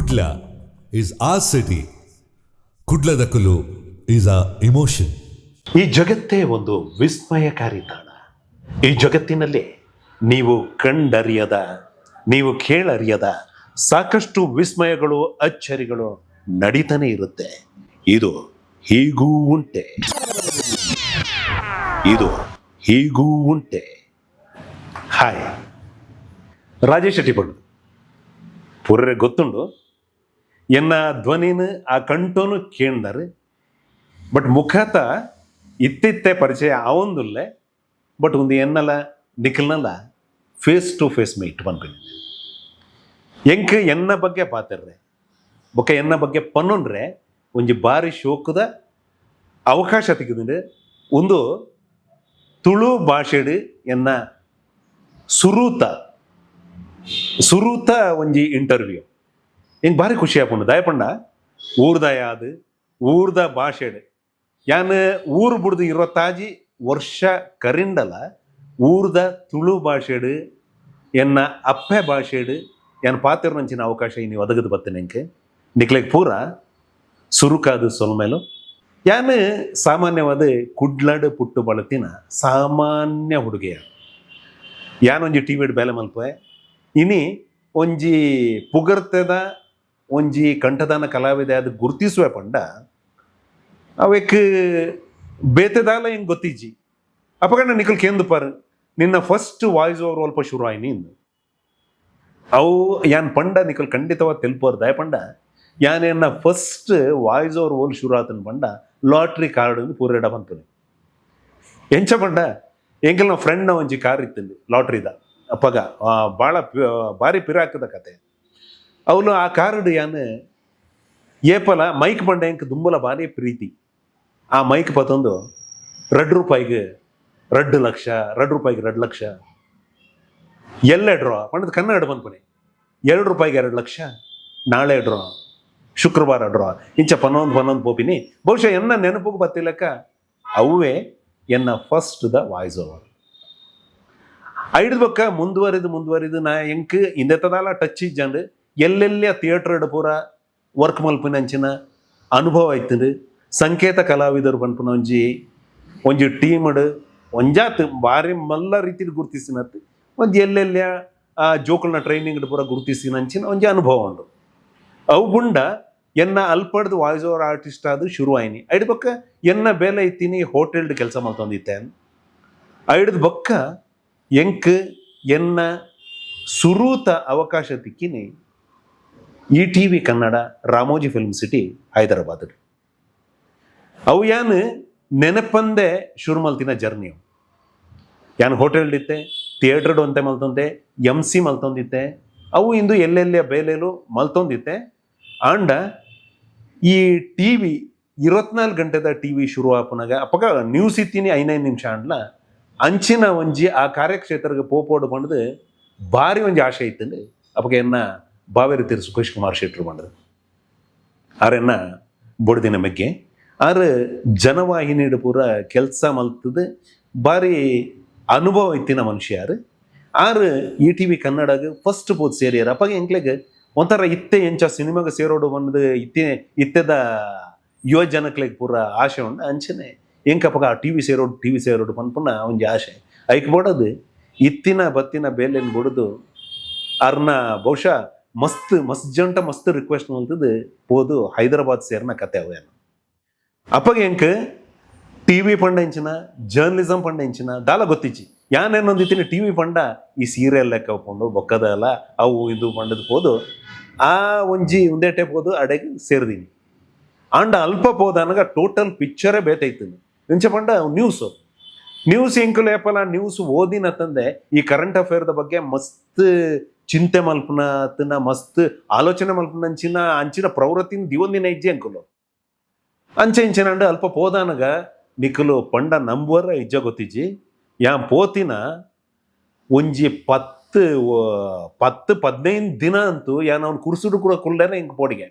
Kudla is our city. ಕುಡ್ಲದಕುಲು is a emotion. ಈ ಜಗತ್ತೇ ಒಂದು ವಿಸ್ಮಯಕಾರಿ ತಾಣ. ಈ ಜಗತ್ತಿನಲ್ಲಿ ನೀವು ಕಂಡರಿಯದ, ನೀವು ಕೇಳರಿಯದ ಸಾಕಷ್ಟು ವಿಸ್ಮಯಗಳು, ಅಚ್ಚರಿಗಳು ನಡೀತಾನೆ ಇರುತ್ತೆ. ಇದು ಹೀಗೂ ಉಂಟೆ, ಇದು ಹೀಗೂ ಉಂಟೆ. ಹಾಯ್, ರಾಜೇಶ್ ಶೆಟ್ಟಿ ಪಂಡು ಪೂರ್ರೆ ಗೊತ್ತುಂಡು. ಎನ್ನ ಧ್ವನಿನ ಆ ಕಂಠನು ಕೇಳ್ದಾರೆ, ಬಟ್ ಮುಖತ ಇತ್ತಿತ್ತೆ ಪರಿಚಯ ಆವೊಂದುಲ್ಲೆ. ಬಟ್ ಒಂದು ಎನ್ನಲ ನಿಖಲ್ನಲ್ಲ face to face meet ಪನ್ಪಿನಿ. ಎಂಕ್ ಎನ್ನ ಬಗ್ಗೆ ಪಾತೆರ್ರೆ ಬೊಕ್ಕ ಎನ್ನ ಬಗ್ಗೆ ಪನ್ನೊಂಡ್ರೆ ಒಂಜಿ ಬಾರಿ ಶೋಕದ ಅವಕಾಶ ತಿಕ್ಕಿದ್ರೆ. ಒಂದು ತುಳು ಭಾಷೆಡ್ ಎನ್ನ ಸುರೂತ ಸುರೂತ ಒಂಜಿ ಇಂಟರ್ವ್ಯೂ. ಎಂಕ್ ಭಾರಿ ಖುಷಿ ಆಪುಂಡು. ದಾಯಪಂಡ ಊರ್ದ ಯಾದ್ ಊರ್ದ ಭಾಷೆಡ್, ಯಾನ್ ಊರು ಬುಡ್ದು 25 ವರ್ಷ ಕರಿಂಡಲ, ಊರ್ದ ತುಳು ಭಾಷೆಡ್, ಎನ್ನ ಅಪ್ಪೆ ಭಾಷೆಡ್ ಯಾನ್ ಪಾತೆರ್ನಂಚಿನ ಅವಕಾಶ ಇನಿ ಒದಗದು ಬತ್ತನೆ ಎಂಕ್. ನಿಕ್ಲೆಗ್ ಪೂರ ಸುರುಕಾದು ಸೊಲ್ಮೆಲು. ಯಾನ್ ಸಾಮಾನ್ಯವಾದ ಕುಡ್ಲಡ್ ಪುಟ್ಟು ಬಳತಿನ ಸಾಮಾನ್ಯ ಹುಡುಗೆಯ. ಯಾನೊಂಜಿ ಟಿ ವಿಡ್ ಬೇಲೆ ಮಲ್ಪೆ. ಇನಿ ಒಂಜಿ ಪುಗರ್ತೆದ ಒಂಜಿ ಕಂಠದಾನ ಕಲಾವಿದೆ ಅದು ಗುರ್ತಿಸುವೆ ಪಂಡ ಅವೆಕ್ ಬೇತೆದಾಲ ಹೆಂಗ್ ಗೊತ್ತಿಜ್ಜಿ. ಅಪಗಂಡ ನಿಖಲ್ ಕೇಂದು ಪಾರ್, ನಿನ್ನ first voice over ಅಲ್ಪ ಶುರು ಆಯ್ನಿ ಇಂದು. ಅವು ಯಾನ್ ಪಂಡ ನಿಖಲ್ ಖಂಡಿತವಾದ ತೆಲ್ಪೋರ್. ದಯ ಪಂಡ ಯಾನ್ ಎನ್ನ first voice over ಓಲ್ ಶುರು ಆತನ ಪಂಡ ಲಾಟ್ರಿ ಕಾರ್ಡ್ ಒಂದು ಪೂರೆಡ ಪನ್ಪುನಿ. ಎಂಚ ಪಂಡ, ಎಂಕಲ್ನ ಫ್ರೆಂಡ್ನ ಒಂಜಿ ಕಾರ್ ಇತ್ತಿಂದು ಲಾಟ್ರಿದ. ಅಪ್ಪಗ ಭಾಳ ಭಾರಿ ಪಿರಾಕದ ಕತೆ. ಅವನು ಆ ಕಾರ್ಡ್ ಯಾನ್ ಏಪಲ ಮೈಕ್ ಪಂಡ ಎಂಕ್ ದುಂಬಲ ಭಾರಿ ಪ್ರೀತಿ. ಆ ಮೈಕ್ ಪತ್ತೊಂದು 2 ರೂಪಾಯಿಗೆ 2 ಲಕ್ಷ, 2 ರೂಪಾಯಿಗೆ 2 ಲಕ್ಷ ಎಲ್ಲೆ ಡ್ರಾ ಪಂಡದ ಕನ್ನಡ ಪನ್ಪುನಿ. 2 ರೂಪಾಯಿಗೆ 2 ಲಕ್ಷ, ನಾಳೆ ಡ್ರಾ, ಶುಕ್ರವಾರ ಡ್ರಾ, ಇಂಚ ಪನ್ನೊಂದು ಪನ್ನೊಂದು ಪೋಪಿನಿ. ಬಹುಶಃ ಎನ್ನ ನೆನಪುಗೆ ಬತ್ತಿಲ್ಲಕ್ಕ ಅವೇ ಎನ್ನ first the voice over. ಐದು ಬೊಕ್ಕ ಮುಂದುವರಿದು ಮುಂದುವರಿದು ನಾ ಎಂಕ್ ಇಂದೆತ್ತದಾಲ ಟಚ್ ಇಜ್ಜಂಡು. ಎಲ್ಲೆಲ್ಲ ಥಿಯೇಟರ್ ಪೂರ ವರ್ಕ್ ಮಲ್ಪಿನ ಅಂಚಿನ ಅನುಭವ ಆಯ್ತಂಡು. ಸಂಕೇತ ಕಲಾವಿದರು ಪನ್ಪುನ ಒಂಜಿ ಒಂಜಿ ಟೀಮ್ಡ್ ಒಂಜಾತ್ ಭಾರಿ ಮಲ್ಲ ರೀತಿಲಿ ಗುರ್ತಿಸಿನತ್. ಒಂಜಿ ಎಲ್ಲೆಲ್ಲ ಆ ಜೋಕುಲ್ನ ಟ್ರೈನಿಂಗ್ ಪೂರ ಗುರ್ತಿಸಿನ ಅಂಚಿನ ಒಂಜಿ ಅನುಭವ ಉಂಡು. ಅವು ಬುಂಡ ಎನ್ನ ಅಲ್ಪಡ್ದು voice over artist ಆದು ಶುರು ಆಯ್ನಿ. ಐಡ್ ಬೊಕ್ಕ ಎನ್ನ ಬೇಲೆ ಇತ್ತೀನಿ ಹೋಟೆಲ್ಡ್ ಕೆಲಸ ಮಲ್ತೊಂದಿತ್ತೆ. ಐಡ್ದ ಬೊಕ್ಕ ಎಂಕ್ ಎನ್ನ ಸುರೂತ ಅವಕಾಶ ತಿಕ್ಕಿನಿ ETV Kannada, Ramoji film city, Hyderabad. ಅವು ಯಾನ್ ನೆನಪಂದೆ ಶುರು ಮಲ್ತಿನ ಜರ್ನಿ. ಯಾನ್ ಹೋಟೆಲ್ ಇತ್ತೆ, ಥಿಯೇಟರ್ ಒಂತೆ ಮಲ್ತೊಂತೆ, ಎಮ್ ಸಿ ಮಲ್ತೊಂದಿತ್ತೆ. ಅವು ಇಂದು ಎಲ್ಲೆಲ್ಲಿಯ ಬೇಲೆಲು ಮಲ್ತೊಂದಿತ್ತೆ. ಆಂಡ ಈ ಟಿವಿ, 24 ಗಂಟೆದ ಟಿವಿ ಶುರು ಆಪುನಾಗ, ಅಪ್ಪಗ ನ್ಯೂಸ್ ಇತ್ತೀನಿ ಐನೈದು ನಿಮಿಷ ಅಂಡ್ಲ. ಅಂಚಿನ ಒಂಜಿ ಆ ಕಾರ್ಯಕ್ಷೇತ್ರಕ್ಕೆ ಪೋಪೋಡು ಪಂಡ್ದು ಭಾರಿ ಒಂಜಿ ಆಶೆ ಇತ್ತು. ಅಪ್ಪಗ ಎನ್ನ ಬಾವೇರಿ ತಿರು ಸುಖೇಶ್ ಕುಮಾರ್ ಶೆಟ್ರು ಬಂದದು. ಆರೆನ್ನ ಬೊಡ್ದಿನ ಮೆಗ್ಗೆ. ಆರು ಜನವಾಹಿನಿಡು ಪೂರ ಕೆಲಸ ಮಲ್ತದು, ಭಾರಿ ಅನುಭವ ಇತ್ತಿನ ಮನುಷ್ಯ ಆರು. ಆರು ಇಟಿವಿ ಕನ್ನಡಗ ಫಸ್ಟ್ ಪೋದ್ ಸೇರಿಯಾರ. ಅಪ್ಪಾಗ ಎಂಕ್ಲೆಗ್ ಒಂಥರ ಇತ್ತೆ ಎಂಚ ಸಿನಿಮಾಗ ಸೇರೋಡು ಬಂದು ಇತ್ತೆ ಇತ್ತೆದ ಯುವ ಜನಕ್ಲೆಗ್ ಪೂರ ಆಶೆ ಉಂಡು, ಅಂಚನೆ ಎಂಕಪ್ಪಗ ಆ ಟಿವಿ ಸೇರೋಡು, ಟಿವಿ ಸೇರೋಡು ಪನ್ಪುನ ಒಂಜಿ ಆಶೆ. ಐಕ್ ಬೋಡದು ಇತ್ತಿನ ಬತ್ತಿನ ಬೇಲೆನ್ ಬುಡುದು ಅರ್ನ ಬಹುಶಃ ಮಸ್ತ್ ಮಸ್ತ್ ಜಂಟ ಮಸ್ತ್ ರಿಕ್ವೆಸ್ಟ್ ಮಲ್ತದು ಪೋದು ಹೈದರಾಬಾದ್ ಸೇರ್ನ ಕತೆ ಅವೇನು. ಅಪ್ಪಗ ಎಂಕ್ ಟಿವಿ ಪಂಡ ಎಂಚಿನ, ಜರ್ನಲಿಸಂ ಪಂಡ ಎಂಚಿನ ದಾಲ ಗೊತ್ತಿಚ್ಚಿ. ಯಾನೇನೊಂದಿತ್ತೀನಿ, ಟಿವಿ ಪಂಡ ಈ ಸೀರಿಯಲ್ ಲೆಕ್ಕ ಪೋಂಡು ಬೊಕ್ಕದ ಅಲ್ಲ, ಅವು ಇದು ಪಂಡದ ಪೋದು ಆ ಒಂಜಿ ಉಂದೇಟೆ ಪೋದು ಅಡೆಗೆ ಸೇರ್ದೀನಿ. ಆಂಡ ಅಲ್ಪ ಪೋದನಗ ಟೋಟಲ್ ಪಿಕ್ಚರೇ ಬೇತೈತು. ಎಂಚ ಪಂಡ ನ್ಯೂಸ್ ನ್ಯೂಸ್ ಎಂಕುಲು ಏಪಲ ನ್ಯೂಸ್ ಓದಿನ ತಂದೆ ಈ ಕರೆಂಟ್ ಅಫೇರ್ದ ಬಗ್ಗೆ ಮಸ್ತ್ ಚಿಂತೆ ಮಲ್ಪುನ ತನ್ನ ಮಸ್ತ್ ಆಲೋಚನೆ ಮಲ್ಪುನ ಅಂಚಿನ ಅಂಚಿನ ಪ್ರವೃತ್ತಿನ ದಿವೊಂದಿನ ಇಜ್ಜಿ ಅಂಕುಲು. ಅಂಚೆ ಇಂಚಿನ ಅಂಡ ಅಲ್ಪ ಪೋದಾನಗ, ನಿಕುಲು ಪಂಡ ನಂಬುವರ ಇಜ್ಜ ಗೊತ್ತಿಜ್ಜಿ, ಯಾನ್ ಪೋತಿನ ಒಂಜಿ 10 10 15 ದಿನ ಅಂತೂ ಯಾನ್ ಅವ್ನು ಕುರ್ಸುಡು ಕೂಡ ಕುಲ್ಲೇನೆ ಇಂಕ್ ಪೋಡಿಗೆ.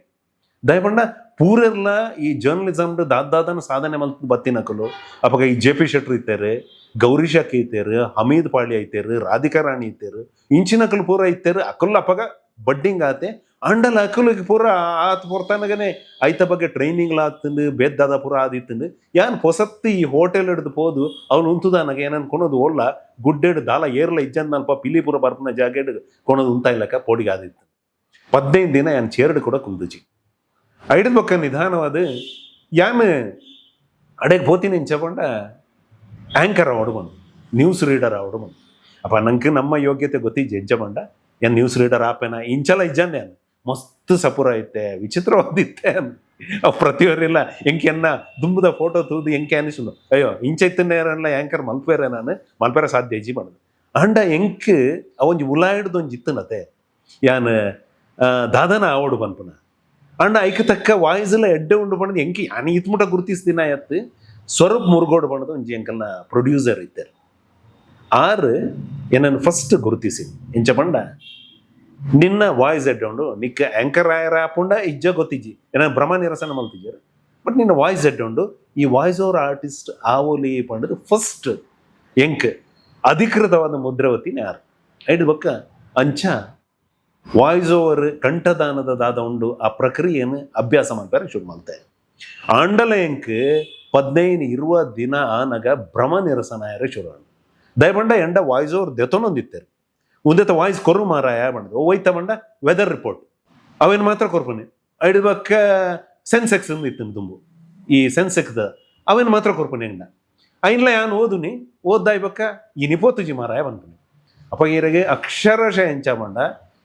ದಯಪಂಡ ಪೂರೆರ್ಲ ಈ ಜರ್ನಲಿಸಮ್ ದಾದಾದನ ಸಾಧನೆ ಮಲ್ತ್ ಬತ್ತಿನಕಲು. ಅಪಗ ಈ ಜೆ ಪಿ ಶೆಟ್ರು ಇತ್ತೇರು, ಗೌರಿ ಶಾಖಿ ಇತ್ತೇರು, ಹಮೀದ್ ಪಾಳ್ಯ ಇತ್ತೇರು, ರಾಧಿಕಾ ರಾಣಿ ಇತ್ತೇರು, ಇಂಚಿನಕಲು ಪೂರ ಇತ್ತೇರು. ಅಕುಲ್ ಅಪಗ ಬಡ್ಡಿಂಗ್ ಆತೆ. ಅಂಡಲ ಅಕುಲಿಗೆ ಪೂರ ಆತ್ ಪೊರ್ತನಗನೆ ಐತ ಬಗ್ಗೆ ಟ್ರೈನಿಂಗ್ಲ ಆತಂದು ಬೇದ್ದಾದ ಪೂರ ಆದಿತ್ತಂದು. ಯಾನ್ ಪೊಸತ್ತು ಈ ಹೋಟೆಲ್ ಹಿಡ್ದು ಪೋದು ಅವ್ನು ಉಂತುದಾನಗ ಏನನ್ ಕೊನೋದು ಓಳ್ಳ ಗುಡ್ಡೆಡು ದಾಲ ಏರ್ಲ ಇಜ್ಜಂದಲ್ಪ ಪಿಲಿ ಪೂರ ಬರ್ಪುನ ಜಾಗೆಡ್ ಕೊನೋದು ಉಂತ ಇಲ್ಲಕ ಪೋಡಿಗೆ ಆದಿತ್ತು. 15 ದಿನ ಯಾನ್ ಚೇರ್ಡ್ ಕೂಡ ಕುಂದುಜಿ. ಐಡದ ಬೊಕ್ಕ ನಿಧಾನವಾದ ಯಾನ್ ಅಡೆಗೆ ಪೋತೀನಿ ಇಂಚ ಪಂಡ ಆ್ಯಂಕರ್ ಆವಡು ಬಂದು, ನ್ಯೂಸ್ ರೀಡರ್ ಆವಡು ಬಂದು. ಅಪ್ಪ ನಂಗೆ ನಮ್ಮ ಯೋಗ್ಯತೆ ಗೊತ್ತಿಜ್ಜಿ ಎಂಚ ಪಂಡ ಏನ್ ನ್ಯೂಸ್ ರೀಡರ್ ಆಪೇನ ಇಂಚಲ ಇಜ್ಜಂದೆ ಯಾನ್ ಮಸ್ತ್ ಸಪುರ ಐತೆ, ವಿಚಿತ್ರವಾದಿತ್ತೆ. ಅವು ಪ್ರತಿಯೊರಿಲ್ಲ ಎಂಕೆನ್ನ ದುಂಬುದ ಫೋಟೋ ತೂದು ಎಂಕೆ ಅನಿಸುನು, ಅಯ್ಯೋ ಇಂಚ ಇತ್ತನೇರಲ್ಲ ಆ್ಯಂಕರ್ ಮಲ್ಪೇರೆ, ನಾನು ಮಲ್ಪೇರೆ ಸಾಧ್ಯ ಇಜ್ಜಿ ಮಾಡೋದು. ಅಂಡ ಎಂಕ್ ಅವೊಂಜಿ ಉಲಾಯಿಡ್ದು ಒಂಜಿ ಇತ್ತನತೆ ಯಾನ್ ದಾದನ ಆವಡು ಪನ್ಪುನ. ಅಂಡ ಐಕ್ ತಕ್ಕ ವಾಯ್ಸ್ ಎಡ್ಡೆ ಉಂಡು ಪಂಡದು ಎಂಕಿ ಯಾನ್ ಇತ್ಮುಟ ಗುರುತಿಸ್ದಿನ ಎತ್ತು ಸ್ವರೂಪ್ ಮುರುಗೋಡು ಪಂಡದು ಒಂಜಿ ಎಂಕಲ್ನ ಪ್ರೊಡ್ಯೂಸರ್ ಇದ್ದಾರೆ. ಆರು ಏನನ್ನು ಫಸ್ಟ್ ಗುರುತಿಸಿ ಎಂಚ ಪಂಡ ನಿನ್ನ ವಾಯ್ಸ್ ಎಡ್ಡೆ ಉಂಡು, ನಿಕ್ಕ ಆ್ಯಂಕರ್ ಆಯರ ಆಪುಂಡ ಇಜ್ಜ ಗೊತ್ತಿಜ್ಜಿ, ಏನ ಭ್ರಮ ನಿರಸನ ಮಲ್ತಿಜ್ಜಾರ, ಬಟ್ ನಿನ್ನ ವಾಯ್ಸ್ ಎಡ್ಡೆ ಉಂಡು, ಈ voice over artist ಆವೋಲಿ ಪಂಡದು ಫಸ್ಟ್ ಎಂಕ್ ಅಧಿಕೃತವಾದ ಮುದ್ರವತಿ ಯಾರು ಐದು ಬೊಕ್ಕ ಅಂಚ ವಾಯ್ಸ್ ಓವರ್ ಕಂಠದಾನದ ದಾದ ಉಂಡು ಆ ಪ್ರಕ್ರಿಯೆಯನ್ನು ಅಭ್ಯಾಸ ಮಾಡ್ತಾರೆ ಶುರು ಮಲ್ತೆ. ಆಂಡಲ ಎಂಕ್ 15-20 ದಿನ ಆನಗ ಭ್ರಮ ನಿರಸನ ಆಯರೆ ಶುರು ಆಂಡ್. ದಯಪಂಡ ಎಂಡ ವಾಯ್ಸ್ ಓವರ್ ದೆತೊನೊಂದಿತ್ತೇರು ಉಂದೆತ ವಾಯ್ಸ್ ಕೊರು ಮಾರಾಯ ಬಂಡದು ಒಯ್ತ ಬಂಡ ವೆದರ್ ರಿಪೋರ್ಟ್ ಅವೇನು ಮಾತ್ರ ಕೊರ್ಪುನಿ. ಐದು ಬಕ್ಕ ಸೆನ್ಸೆಕ್ಸ್ ಇತ್ತು ದುಂಬು, ಈ ಸೆನ್ಸೆಕ್ಸ್ ಅವೇನು ಮಾತ್ರ ಕೊರ್ಪುನಿ. ಎಂಡ ಐನ್ಲ ಯಾನ್ ಓದುನಿ, ಓದ್ದಾಯ್ ಬಕ್ಕ ಈ ನಿಪೋತುಜಿ ಮಾರಾಯ ಬಂದ್ಪುನಿ. ಅಪ್ಪ ಈರೆಗೆ ಅಕ್ಷರಶಃ ಎಂಚ ಬಂಡ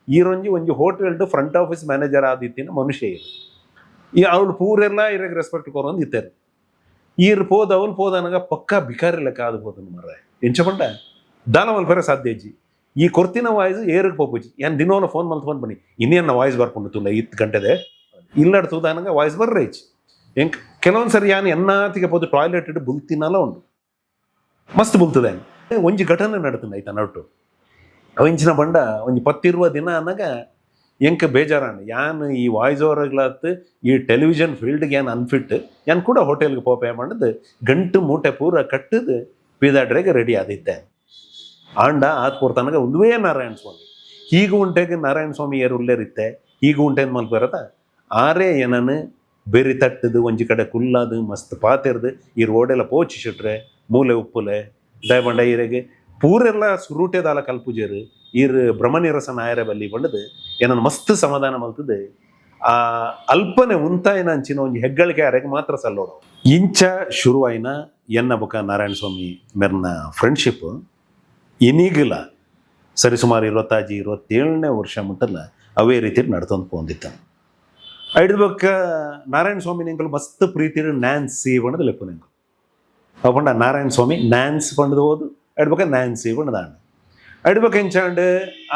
ಈರೊಂಜಿ ಒಂಜಿ hotel front office manager ಆದಿತ್ತಿನ ಮನುಷ್ಯ ಇರು. ಈ ಅವಳು ಪೂರೆಲ್ಲ ಇರಗೆ ರೆಸ್ಪೆಕ್ಟ್ ಕೊರೊಂದು ಇತ್ತೇರು. ಈರ್ ಪೋದ ಅವಳು ಪೋದನಗ ಪಕ್ಕ ಬಿಕಾರಿ ಲೆಕ್ಕ ಆದ ಪೋದನು ಮಾರಾಯ. ಎಂಚ ಪಂಡ ದಾನ ಮಲ್ಪೆರೆ ಸಾಧ್ಯ ಇಜ್ಜಿ. ಈ ಕೊರ್ತಿನ ವಾಯ್ಸ್ ಏರಿಗೆ ಪೋಪುಜಿ. ಏನ್ ದಿನೋಲ ಫೋನ್ ಮಲ್ತ್ ಫೋನ್ ಬನ್ನಿ ಇನ್ನೇನು ವಾಯ್ಸ್ ಬರ್ಕೊಂಡು ತುಲ್ಲ ಇತ್ತು ಗಂಟೆದೆ ಇಲ್ಲಡ್ ತೂದಾನಗ ವಾಯ್ಸ್ ಬರ್ರೆ ಇಜ್ಜಿ. ಎಂಕ್ ಕೆಲವೊಂದು ಸರಿ ಯಾನ್ ಎನ್ನಾತಿಗೆ ಪೋದು ಟಾಯ್ಲೆಟ್ ಇಟ್ಟು ಬುಲ್ತಿನಲ ಉಂಡು, ಮಸ್ತ್ ಬುಲ್ತದೆ. ಒಂಜಿ ಘಟನೆ ನಡತಂಡ ಆಯ್ತಾ ನಟ್ಟು ಅವಿಂಚಿನ ಬಂಡ ಒಂಜಿ 10-20 ದಿನ ಅನ್ನಗ ಎಂಕ್ ಬೇಜಾರಾಂಡ್. ಯಾನ್ ಈ ವಾಯ್ಸ್ ಓವರ್ಗ್ಲಾತ್ ಈ ಟೆಲಿವಿಷನ್ ಫೀಲ್ಡ್ಗೆ ಯಾನ್ ಅನ್ಫಿಟ್, ಯಾನ್ ಕೂಡ ಹೋಟೆಲ್ಗೆ ಪೋಪೆ ಮಾಡದು ಗಂಟು ಮೂಟೆ ಪೂರ ಕಟ್ಟದು ಪೀದಾಡ್ರೆಗೆ ರೆಡಿ ಆದಿತ್ತೆ. ಆಂಡ ಆತ್ ಪೋರ್ತನಗ ಒಂದುವೇ ನಾರಾಯಣ ಸ್ವಾಮಿ ಹೀಗೆ ಉಂಟೆಗೆ ನಾರಾಯಣ ಸ್ವಾಮಿ ಏರು ಉಲ್ಲೇರಿತ್ತೆ ಹೀಗೆ ಉಂಟೆನ್ ಮಲ್ಪೆರತ ಆರೇ ಏನನು ಬೆರಿ ತಟ್ಟದು ಒಂಜಿ ಕಡೆ ಕುಲ್ಲಾದು ಮಸ್ತ್ ಪಾತೆರ್ದು ಈ ರೋಡೆಲ್ಲ ಪೋಚಿಸಿಟ್ರೆ ಮೂಲೆ ಉಪ್ಪುಲೆ ದಯಬಂಡ ಈರೆಗೆ ಪೂರೆಲ್ಲ ಸುರೂಟೆದಾಲ ಕಲ್ಪುಜೇರು ಈರ್ ಭ್ರಮನಿರಸನ ಆಯರೆ ಬಲ್ಲಿ ಬಂಡದು ಏನನ್ನು ಮಸ್ತ್ ಸಮಾಧಾನ ಮಲ್ತದೆ. ಆ ಅಲ್ಪನೆ ಉಂತಾಯಿನ ಅಂಚಿನ ಒಂಜಿ ಹೆಗ್ಗಳಿಕೆ ಆರೆಗೆ ಮಾತ್ರ ಸಲ್ಲೋಡು. ಇಂಚ ಶುರುವಾಯಿನ ಎನ್ನ ಬೊಕ ನಾರಾಯಣ ಸ್ವಾಮಿ ಮೆರ್ನ ಫ್ರೆಂಡ್ಶಿಪ್ ಇನಿಗಿಲ್ಲ ಸರಿಸುಮಾರು 26-27ನೇ ವರ್ಷ ಮುಟ್ಟಲ್ಲ ಅವೇ ರೀತಿ ನಡ್ತೊಂದು ಪೋಂದಿತ್ತ. ಐದು ಬೊಕ್ಕ ನಾರಾಯಣ ಸ್ವಾಮಿ ನೆಂಕುಲು ಮಸ್ತ್ ಪ್ರೀತಿ ನ್ಯಾನ್ಸಿ ಪಂಡದು ಲೆಪ್ಪು ನೆಂಕುಲು. ಅವು ಪಂಡ ನಾರಾಯಣ ಸ್ವಾಮಿ ನ್ಯಾನ್ಸ್ ಪಂಡದು ಹೋದು ಐದು ಬೊಕ್ಕ ನ್ಯಾನ್ಸಿ ಪಂಡದಾಂಡ್. ಐದು ಬೊಕ್ಕ ಎಂಚಾಂಡ್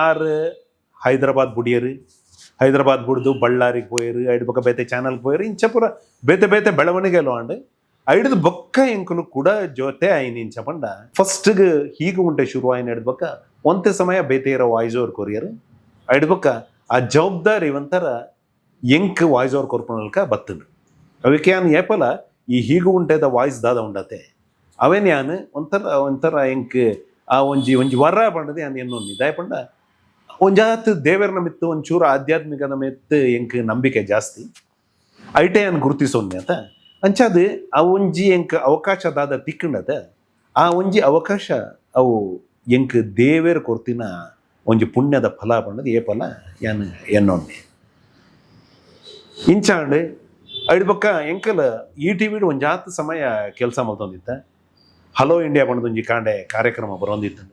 ಆರು ಹೈದರಾಬಾದ್ ಬುಡಿಯರು, ಹೈದರಾಬಾದ್ ಬುಡ್ದು ಬಳ್ಳಾರಿಗೆ ಪೋಯರು, ಐದು ಬೊಕ್ಕ ಬೇತೆ ಚಾನಲ್ ಪೋಯರು, ಇಂಚ ಪೂರ ಬೇತೆ ಬೇತೆ ಬೆಳವಣಿಗೆ ಆಂಡ್. ಐಡ್ದು ಬೊಕ್ಕ ಎಂಕುಲು ಕೂಡ ಜೊತೆ ಆಯ್ನ ಇಂಚ ಪಂಡ ಫಸ್ಟ್ಗೆ ಹೀಗೆ ಉಂಟೆ ಶುರು ಆಯ್ನ ಹಿಡ್ದು ಬೊಕ್ಕ ಒಂತೆ ಸಮಯ ಬೇತೆ ಇರೋ voice over courier. ಐಡ್ ಬೊಕ್ಕ ಆ ಜವಾಬ್ದಾರಿ ಒಂಥರ ಎಂಕ್ ವಾಯ್ಸ್ ಓವರ್ ಕೊರ್ಪುನಲ್ಕ ಬತ್ತಂಡು. ಅವಕ್ಕೆ ಯಾನ್ ಏಪಲ ಈ ಹೀಗೆ ಉಂಟೆದ ವಾಯ್ಸ್ ದಾದ ಉಂಡತೆ ಅವೇನ್ ಯಾನ್ ಒಂಥರ ಒಂಥರ ಎಂಕ್ ಆ ಒಂಜಿ ಒಂಜಿ ವರ ಪಂಡದು ಯಾನ್ ಎನ್ನೊಂದು ದಾಯ ಪಂಡ ಒಂಜಾತ್ ದೇವರನ ಮಿತ್ತು ಒಂಚೂರು ಆಧ್ಯಾತ್ಮಿಕದ ಮಿತ್ತು ಎಂಕ್ ನಂಬಿಕೆ ಜಾಸ್ತಿ, ಐಟೆ ಯಾನ್ ಗುರುತಿಸೊನ್ನೆ ಅಂತ. ಅಂಚಾದ ಆ ಒಂಜಿ ಎಂಕ್ ಅವಕಾಶ ದಾದ ತಿಕ್ಕಂಡದ ಆ ಒಂಜಿ ಅವಕಾಶ ಅವು ಎಂಕ್ ದೇವೇರ್ ಕೊರ್ತಿನ ಒಂಜಿ ಪುಣ್ಯದ ಫಲ ಪಂಡದು ಏಪಲ ಯಾನ್ ಎನ್ನೊನ್ನೆ. ಇಂಚಾಂಡ್ ಐಡ್ ಬೊಕ್ಕ ಎಂಕಲ್ ಈ ಟಿ ವಿಡ್ ಒಂಜಾತ್ ಸಮಯ ಕೆಲಸ ಮಲ್ತೊಂದಿತ್ತ. ಹಲೋ ಇಂಡಿಯಾ ಪಂಡದೊಂಜಿ ಕಾಂಡೆ ಕಾರ್ಯಕ್ರಮ ಬರೋಂದಿತ್ತು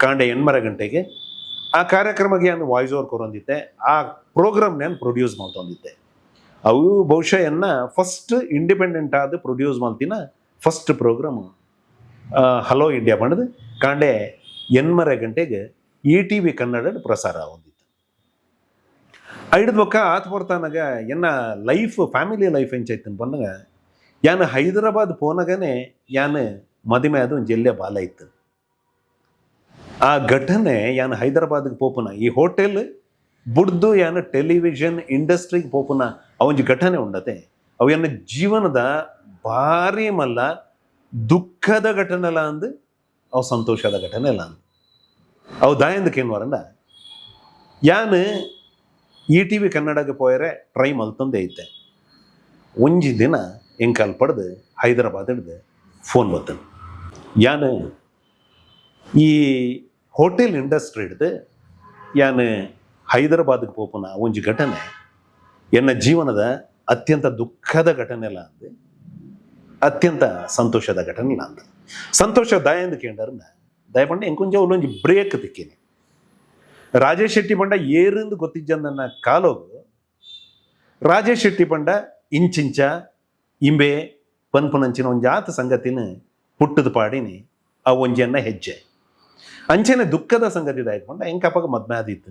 ಕಾಂಡೆ 8 ಗಂಟೆಗೆ. ಆ ಕಾರ್ಯಕ್ರಮಕ್ಕೆ ನಾನು ವಾಯ್ಸ್ ಓವರ್ ಕೊರೊಂದಿತ್ತೆ, ಆ ಪ್ರೋಗ್ರಾಮ್ ನಾನು ಪ್ರೊಡ್ಯೂಸ್ ಮಾಡ್ತೊಂದಿದ್ದೆ. ಅವು ಬಹುಶಃ ಎನ್ನ ಫಸ್ಟ್ ಇಂಡಿಪೆಂಡೆಂಟ್ ಆದ ಪ್ರೊಡ್ಯೂಸ್ ಮಾಡ್ತಿನ first program hello India ಪಂಡದು ಕಾಂಡೆ 8 ಗಂಟೆಗೆ E T V Kannada ಪ್ರಸಾರ ಹೊಂದಿತ್ತು. ಐಡ್ದ ಬೊಕ್ಕ ಆತ್ ಪೊರ್ತಾನಗ ಎನ್ನ life family life ಎಂಚೈತನ್ ಪನ್ನಗ ಯಾನ್ ಹೈದರಾಬಾದ್ ಪೋನಗನೆ ಯಾನ್ ಮದಿಮೆ ಅದು ಒಂಜಿ ಎಲ್ಲೆ ಬಾಲ ಇತ್ತು. ಆ ಘಟನೆ ಯಾನ್ ಹೈದರಾಬಾದ್ಗೆ ಪೋಪುನ ಈ ಹೋಟೆಲ್ ಬುಡ್ದು ಯಾನ್ ಟೆಲಿವಿಷನ್ ಇಂಡಸ್ಟ್ರಿಗೆ ಪೋಪುನ ಆ ಒಂಜಿ ಘಟನೆ ಉಂಡತೆ ಅವು ಎನ್ನ ಜೀವನದ ಭಾರಿ ಮಲ್ಲ ದುಃಖದ ಘಟನೆ ಅಲ್ಲ ಅಂದು ಅವು ಸಂತೋಷದ ಘಟನೆ ಅಲ್ಲ ಅಂದು. ಅವು ದಾಯಂದಕ್ಕೆ ಏನು ವರಂಡ ಯಾನ್ ETV ಕನ್ನಡಗೆ ಪೋಯರೆ ಟ್ರೈ ಮಲ್ತೊಂದೇ ಇತ್ತೆ. ಒಂಜಿ ದಿನ ಎಂಕಲ್ ಪಡ್ದು ಹೈದರಾಬಾದ್ ಹಿಡ್ದು ಫೋನ್ ಬತ್ತನು. ಯಾನ್ ಈ ಹೋಟೆಲ್ ಇಂಡಸ್ಟ್ರಿ ಹಿಡ್ದು ಯಾನ್ ಹೈದರಾಬಾದ್ಗೆ ಪೋಪುನ ಒಂಜಿ ಘಟನೆ ಎನ್ನ ಜೀವನದ ಅತ್ಯಂತ ದುಃಖದ ಘಟನೆ ಅಲ್ಲ ಅಂದು, ಅತ್ಯಂತ ಸಂತೋಷದ ಘಟನೆ ಅಲ್ಲ ಅಂದ. ಸಂತೋಷ ದಾಯಂದು ಕೇಂಡರ್ನ ದಯಪಂಡ ಎಂಕೊಂಚ ಒಂಜಿ ಬ್ರೇಕ್ ತಿಕ್ಕೇನೆ. ರಾಜೇಶ್ ಶೆಟ್ಟಿ ಪಂಡ ಏರಿಂದು ಗೊತ್ತಿಜ್ಜಂದನ್ನ ಕಾಲೋಗು ರಾಜೇಶ್ ಶೆಟ್ಟಿ ಪಂಡ ಇಂಚಿಂಚ ಇಂಬೆ ಪನ್ಪುನಂಚಿನ ಒಂಜಾತ ಸಂಗತಿನ ಪುಟ್ಟದ ಪಾಡಿನಿ. ಆ ಒಂಜಿಯನ್ನ ಹೆಜ್ಜೆ ಅಂಚೆನೆ ದುಃಖದ ಸಂಗತಿ ದಾಯಕೊಂಡ ಎಂಕಪಗ ಮದ್ಮೆ ಆದಿತ್ತು.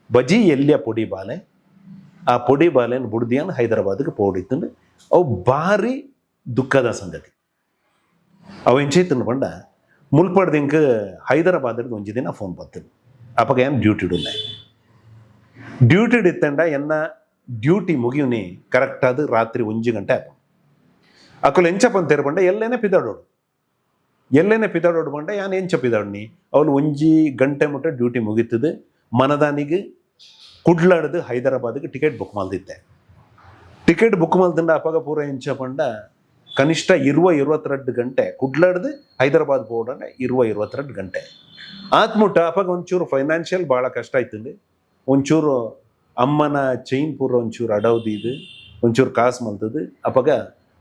ಬಜಿ ಎಲ್ಲಿಯ ಪೊಡಿ ಬಾಲೆ, ಆ ಪೊಡಿ ಬಾಲೆನ ಬುಡ್ದಿಯನ್ ಹೈದರಾಬಾದ್ಗೆ ಪೋಡಿತ್ತು. ಅವು ಭಾರಿ ದುಃಖದ ಸಂಗತಿ. ಅವು ಎಂಚೈತನ ಪಂಡ ಮುಲ್ಪಡ್ದಿಂಕ್ ಹೈದರಾಬಾದ್ ಒಂಜಿ ದಿನ ಫೋನ್ ಬರ್ತದೆ. ಅಪಗ ಏನು ಡ್ಯೂಟಿ ಉಲ್ಲೆ. ಡ್ಯೂಟಿ ಇತ್ತಂಡ ಎನ್ನ ಡ್ಯೂಟಿ ಮುಗಿಯುನಿ ಕರೆಕ್ಟ್ ಆದ ರಾತ್ರಿ 1 ಗಂಟೆ ಆಪ. ಅಕುಲು ಎಂಚ ಪಂತೇರು ಪಂಡ ಎಲ್ಲೇನೆ ಪಿದಾಡೋಡು, ಎಲ್ಲೇನೆ ಪಿದಾಡೋಡು ಪಂಡ ಯಾನ್ ಎಂಚ ಪಿದಾಡ್ನಿ? ಅವಳು 1 ಗಂಟೆ ಮುಟ್ಟ ಡ್ಯೂಟಿ ಮುಗೀತದೆ. ಮನದಾನಿಗೆ ಕುಡ್ಲಾಡ್ದು ಹೈದರಾಬಾದ್ಗೆ ಟಿಕೆಟ್ ಬುಕ್ ಮಲ್ದಿತ್ತೆ. ಟಿಕೆಟ್ ಬುಕ್ ಮಲ್ತಂಡ ಅಪಗ ಪೂರ ಎಂಚ ಪಂಡ ಕನಿಷ್ಠ 22 ಗಂಟೆ ಕುಡ್ಲಾಡ್ದು ಹೈದರಾಬಾದ್ ಪೋಡಂಡ 22 ಗಂಟೆ ಆತ್ಮುಟ್ಟ. ಅಪಗ ಒಂಚೂರು ಫೈನಾನ್ಷಿಯಲ್ ಭಾಳ ಕಷ್ಟ ಆಯ್ತಂದು. ಒಂಚೂರು ಅಮ್ಮನ ಚೈನ್ ಪೂರ ಒಂಚೂರು ಅಡವ್ದಿದ್ದು ಒಂಚೂರು ಕಾಸು ಮಲ್ತದ್ದು. ಅಪಗ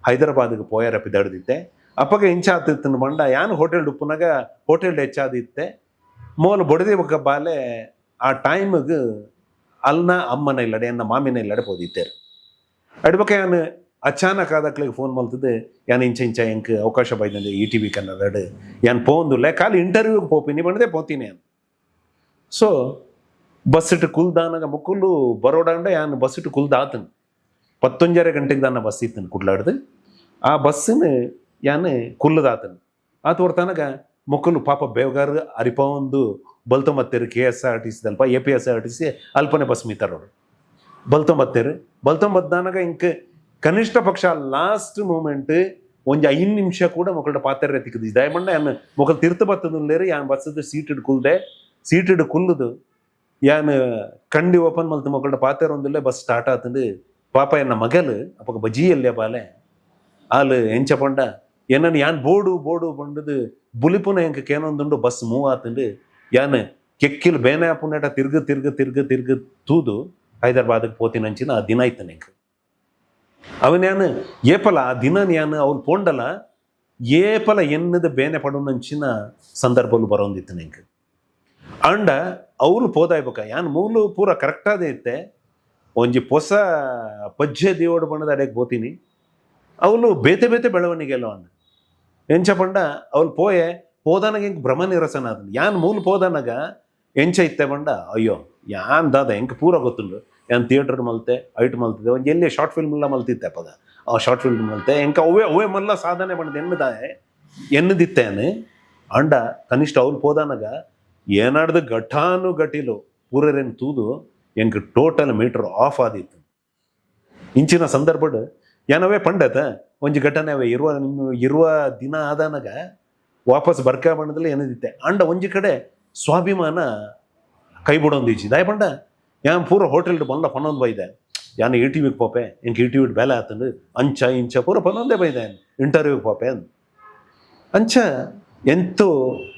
ಹೈದರಾಬಾದ್ಗೆ ಪೋಯರ ಪಿದಾಡ್ದಿತ್ತೆ. ಅಪಗ ಎಂಚ ಆತಿತ್ತು ಬಂಡ ಯಾನ್ ಹೋಟೆಲ್ ಉಪ್ಪುನಾಗ ಹೋಟೆಲ್ ಹೆಚ್ಚಾದಿತ್ತೆ. ಮೋಲ ಬೊಡದೆ ಬೊಕ್ಕ ಬಾಲೆ ಆ ಟೈಮ್ಗೆ ಅಲ್ನ ಅಮ್ಮನ ಇಲ್ಲಡೆ ಎನ್ನ ಮಾಮಿನ ಇಲ್ಲಡೆ ಪೋದಿತ್ತೇರು. ಅಡ್ಬಕ ಯಾನ್ ಅಚಾನಕ್ ಆದಕ್ಲಿಗೆ ಫೋನ್ ಮಲ್ತದೆ, ಯಾನ್ ಇಂಚ ಇಂಚ ಎಂಕ್ ಅವಕಾಶ ಬೈದಂದೆ ಇಟಿವಿ ಕನ್ನಡ, ಯಾನ್ ಪೋಂದುಲ್ಲೆ, ಖಾಲಿ ಇಂಟರ್ವ್ಯೂಗೆ ಪೋಪಿನಿ ಬಂದೆ ಪೋತೀನಿ ಯಾನ್. ಸೊ ಬಸ್ ಇಟ್ಟು ಕುಲ್ದಾನಾಗ ಮುಕ್ಕುಲು ಬರೋಡಂಡ ಯಾನ್ ಬಸ್ ಇಟ್ಟು ಕುಲ್ದಾತನ್. 10:30 ಗಂಟೆಗೆ ದಾನ ಬಸ್ ಇತ್ತನ್ ಕುಡ್ಲಾಡ್ದು. ಆ ಬಸ್ಸಿನ ಯಾನ್ ಕುಲ್ಲದಾತನ್. ಆತ ಹೊರ್ತನಗ ಮೊಕ್ಕಲು ಪಾಪ ಬೇವಗಾರ ಅರಿಪ ಒಂದು ಬಲ್ತೊಂಬತ್ತೇರು. ಕೆಎಸ್ಆರ್ಟಿಸಿ ಅಲ್ಪ ಎಪಿಎಸ್ಆರ್ಟಿಸಿ ಅಲ್ಪನೆ ಬಸ್ ಮೀತಾರೋಡು ಬಲ್ತೊಂಬತ್ತೇರು. ಬಲ್ತೊಂಬದ್ದಾನಾಗ ಇಂಕ್ ಕನಿಷ್ಠ ಪಕ್ಷ ಲಾಸ್ಟ್ ಮೂಮೆಂಟ್ ಒಂಜಿ 5 ನಿಮಿಷ ಕೂಡ ಮಕ್ಕಳ ಪಾತ್ರೆ ತಿಕ್ಕದು. ದಯಮಂಡ ಯಾನ್ ಮೊಕಲ್ ತಿರ್ತು ಬತ್ತದುಲ್ಲೇರು. ಯಾನ್ ಬಸ್ಸದ ಸೀಟ್ ಕುಲ್ದೆ. ಸೀಟ್ ಕುಲ್ಲುದು ಯಾನ್ ಕಂಡಿ ಓಪನ್ ಮಲ್ತು ಮಕ್ಕಳ ಪಾತೆರ ಒಂದಿಲ್ಲ. ಬಸ್ ಸ್ಟಾರ್ಟ್ ಆತಂದು. ಪಾಪ ಎನ್ನ ಮಗಲು ಅಪಗ ಬಜಿಯಲ್ಲೇ ಬಾಲೆ ಆಲ್ ಎಂಚ ಪಂಡ ಏನನ್ ಯಾನ್ ಬೋಡು ಬೋಡು ಬಂಡದು ಬುಲಿಪುನ ಎಂಕ ಕೇನೊಂದುಂಡು. Bus move ಆತಂಡು. ಯಾನ್ ಕೆಕ್ಕಿಲ್ ಬೇನೆ ಆಪುನೇಟ ತಿರ್ಗು ತಿರ್ಗು ತಿರ್ಗು ತಿರ್ಗು ತೂದು ಹೈದರಾಬಾದ್ಗೆ ಪೋತಿನಂಚಿನ ಆ ದಿನ ಐತನ ಎಂಕ್. ಅವನ್ ಯಾನ್ ಏಪಲ ಆ ದಿನ ಯಾನ್ ಅವ್ನು ಪೋಂಡಲ ಏಪಲ ಎನ್ನದ ಬೇನೆ ಪಡುನಂಚಿನ ಸಂದರ್ಭలు ಬರೋಂದಿತ್ತು ಎಂಕ್. ಅಂಡ ಅವ್ರು ಪೋದಾಯ್ಬೇಕ ಯಾನ್ ಮೂಲು ಪೂರ ಕರೆಕ್ಟ್ ಆದೇ ಇತ್ತೆ. ಒಂಜಿ ಪೊಸ ಪಜ್ಜೆ ದೇವಡು ಬಣ್ಣದ ಅಡೆಗೆ ಪೋತೀನಿ. ಅವಳು ಬೇತೆ ಬೇತೆ ಬೆಳವಣಿಗೆ ಎಲ್ಲ ಅಂದ. ಎಂಚ ಪಂಡ ಅವಳು ಪೋಯೆ ಪೋದಾನಗ ಎಂಕ್ ಭ್ರಮ ನಿರಸನ ಆದ. ಯಾನ್ ಮೂಲ ಪೋದಾನಗ ಎಂಚ ಇತ್ತೆ ಪಂಡ ಅಯ್ಯೋ ಯಾನ್ ದಾದ ಎಂಕ್ ಪೂರ ಗೊತ್ತುಂಡು. ಯಾನ್ ಥಿಯೇಟರ್ ಮಲ್ತೆ, ಐಟ್ ಮಲ್ತಿದ್ದೆ. ಒಂಜಿ ಎಲ್ಲಿ ಶಾರ್ಟ್ ಫಿಲ್ಮ್ ಎಲ್ಲ ಮಲ್ತಿತ್ತೆ. ಅಪಗ ಆ ಶಾರ್ಟ್ ಫಿಲ್ಮ್ ಮಲ್ತೆ. ಎಂಕ ಅವೇ ಅವೇ ಮಲ್ಲ ಸಾಧನೆ ಬಂದ ಎನ್ನದ ಎನ್ನದಿತ್ತೇನೆ. ಅಂಡ ಕನಿಷ್ಠ ಅವ್ರು ಪೋದಾನಗ ಏನಾಡ್ದು ಘಟಾನು ಘಟಿಲು ಪೂರರೇನು ತೂದು ಎಂಕ್ total metre of ಆದಿತ್ತು. ಇಂಚಿನ ಸಂದರ್ಭಡ್ ಏನವೇ ಪಂಡತ ಒಂಜಿ ಘಟನೆ ಅವೇ ಇರುವ ಇರುವ ದಿನ ಆದಾನಗ ವಾಪಸ್ ಬರ್ಕ ಬಣ್ಣದಲ್ಲಿ ಏನದಿತ್ತೆ. ಅಂಡ ಒಂಜಿ ಕಡೆ ಸ್ವಾಭಿಮಾನ ಕೈ ಬಿಡೊಂದು ಈಚಿ. ದಾಯ ಪಂಡ ಯಾನ್ ಪೂರ ಹೋಟೆಲ್ ಬಂದ ಪನ್ನೊಂದು ಬೈದೆ. ಯಾನ್ ಇಟಿವಿಗೆ ಪೋಪೆ, ಎಂಕ್ ಇಟಿವಿ ಬೇಲೆ ಆತಂಡು, ಅಂಚ ಇಂಚ ಪೂರ ಪನ್ನೊಂದೇ ಬೈದೆ. ಇಂಟರ್ವ್ಯೂಗೆ ಪೋಪೆ ಅಂದ್. ಅಂಚ ಎಂತೋ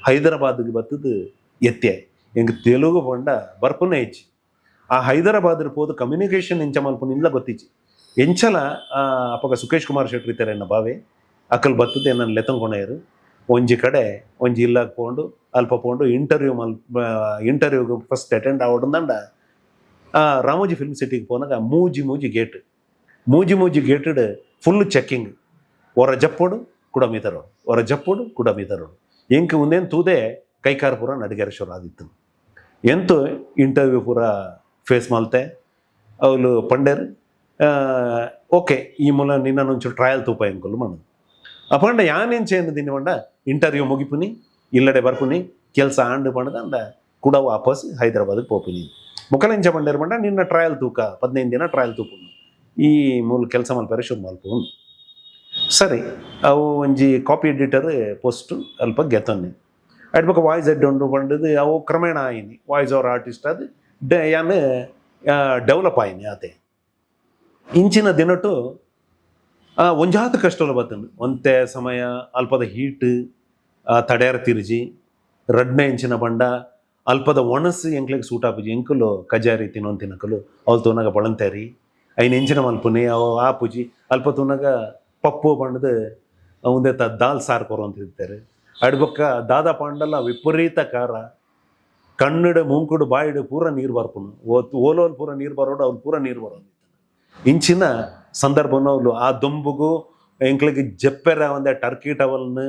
ಹೈದರಾಬಾದ್ಗೆ ಬತ್ತದು ಎತ್ತೆ. ಎಂಕ್ ತೆಲುಗು ಪಂಡ ಬರ್ಪುನೇ ಇಚ್ಚಿ. ಆ ಹೈದರಾಬಾದ್ ಪೋದು ಕಮ್ಯುನಿಕೇಶನ್ ಎಂಚ ಮಲ್ಪುನ ಇಲ್ಲ ಗೊತ್ತಿಚ್ಚಿ. ಎಂಚಲ ಅಪಗ ಸುಖೇಶ್ ಕುಮಾರ್ ಶೆಟ್ಟಿ ಇತ್ತಾರೆ ಎನ್ನ ಬಾವೆ. ಅಕಲ್ ಬತ್ತದ ಎನ್ನ ಲೆತ್ತೊಂಕೊಣೆಯರು. ಒಂಜಿ ಕಡೆ ಒಂಜಿ ಇಲ್ಲಾಗ ಪೋಂಡು ಅಲ್ಪ ಪೋಂಡು ಇಂಟರ್ವ್ಯೂ ಮಲ್ ಇಂಟರ್ವ್ಯೂಗೆ ಫಸ್ಟ್ ಅಟೆಂಡ್ ಆವಡಂದಂಡ. ಆ ರಾಮೋಜಿ ಫಿಲ್ಮ್ ಸಿಟಿಗೆ ಪೋನಾಗ ಮೂಜಿ ಮೂಜಿ ಗೇಟ್, ಮೂಜಿ ಮೂಜಿ ಗೇಟೆಡ್ ಫುಲ್ ಚೆಕ್ಕಿಂಗ್. ಒರ ಜಪ್ಪೋಡು ಕುಡ ಮೀತರೋಡು, ಒರ ಜಪ್ಪೋಡು ಕುಡ ಮೀತರೋಡು. ಎಂಕ್ ಒಂದೇನು ತೂದೆ ಕೈಕಾರ್ ಪೂರ ನಡಿಗೆರೆ ಶುರು ಆದಿತ್ತು. ಎಂತು ಇಂಟರ್ವ್ಯೂ ಪೂರ ಫೇಸ್ ಮಲ್ತೆ. ಅವಳು ಪಂಡೇರ್ ಓಕೆ, ಈ ಮೂಲ ನಿನ್ನ ಒಂಚೂರು ಟ್ರಯಲ್ ತೂಪ ಎಂಕುಲು ಮಣ್ಣು. ಅಪಂಡ ಯಾನೇನು ಚೇಂದ್ ದಿನ ಪಂಡ ಇಂಟರ್ವ್ಯೂ ಮುಗಿಪುನಿ, ಇಲ್ಲಡೆ ಬರ್ಪುನಿ, ಕೆಲಸ ಆಂಡು ಪಂಡದ ಅಂಡ ಕೂಡ ವಾಪಸ್ ಹೈದರಾಬಾದ್ಗೆ ಪೋಪಿನಿ. ಮುಖಲೆಂಚ ಪಂಡೇರ್ ಪಂಡ ನಿನ್ನ ಟ್ರಯಲ್ ತೂಕ 15 ದಿನ ಟ್ರಯಲ್ ತೂಪುನು, ಈ ಮೂಲ ಕೆಲಸ ಮಲ್ಪರೆ ಶುರು ಮಲ್ಪು. ಸರಿ, ಅವು ಒಂಜಿ copy editor post ಅಲ್ಪ ಗೆತ್ತೊನ್ನಿ. ಅಡ್ಬಕ ವಾಯ್ಸ್ ಎಡ್ ಉಂಡು ಪಂಡದು ಅವು ಕ್ರಮೇಣ ಆಯಿನಿ. Voice over artist ಅದು ಯಾನ್. Develop ಆಯಿನಿ ಆತೆ. ಇಂಚಿನ ದಿನಟು ಒಂಜಾತ್ ಕಷ್ಟಲ ಬತ್ತಂಡು. ಒಂತೆ ಸಮಯ ಅಲ್ಪದ ಹೀಟ್ ತಡೆಯರ ತಿರುಜಿ, ರಡ್ನೆ ಇಂಚಿನ ಬಂಡ ಅಲ್ಪದ ಒಣಸು ಎಂಕ್ಲೆಗ್ ಸೂಟ್ ಆಪುಜಿ. ಎಂಕುಲು ಕಜಾರಿ ತಿನ್ನೊಂತಿನಕುಲು, ಅವ್ಲು ತೂನಗ ಬೊಳಂತೇರಿ, ಐನ್ ಎಂಚಿನ ಮಲ್ಪುನಿ, ಅವು ಆಪುಜಿ. ಅಲ್ಪ ತೂನಗ ಪಪ್ಪು ಪಂಡ್ದು ಉಂದೆತ ದಾಲ್ ಸಾರು ಕೊರೊಂತಿರ್ತಾರೆ. ಅಡ್ಬೊಕ್ಕ ದಾದ ಪಂಡಲ ವಿಪರೀತ ಖಾರ, ಕಣ್ಣುಡು ಮೂಂಕುಡು ಬಾಯಿಡು ಪೂರ ನೀರು ಬರ್ಪುನು. ಓಲೋಲ್ ಪೂರ ನೀರು ಬರೋಡು, ಅವ್ಲು ಪೂರ ನೀರು ಬರೋದು. ಇಂಚಿನ ಸಂದರ್ಭನ ಅವ್ಲು ಆ ದೊಂಬುಗು ಎಂಕ್ಲೆಗ್ ಜಪ್ಪೆರ ಒಂದೆ ಟರ್ಕಿ ಟವಲ್ನ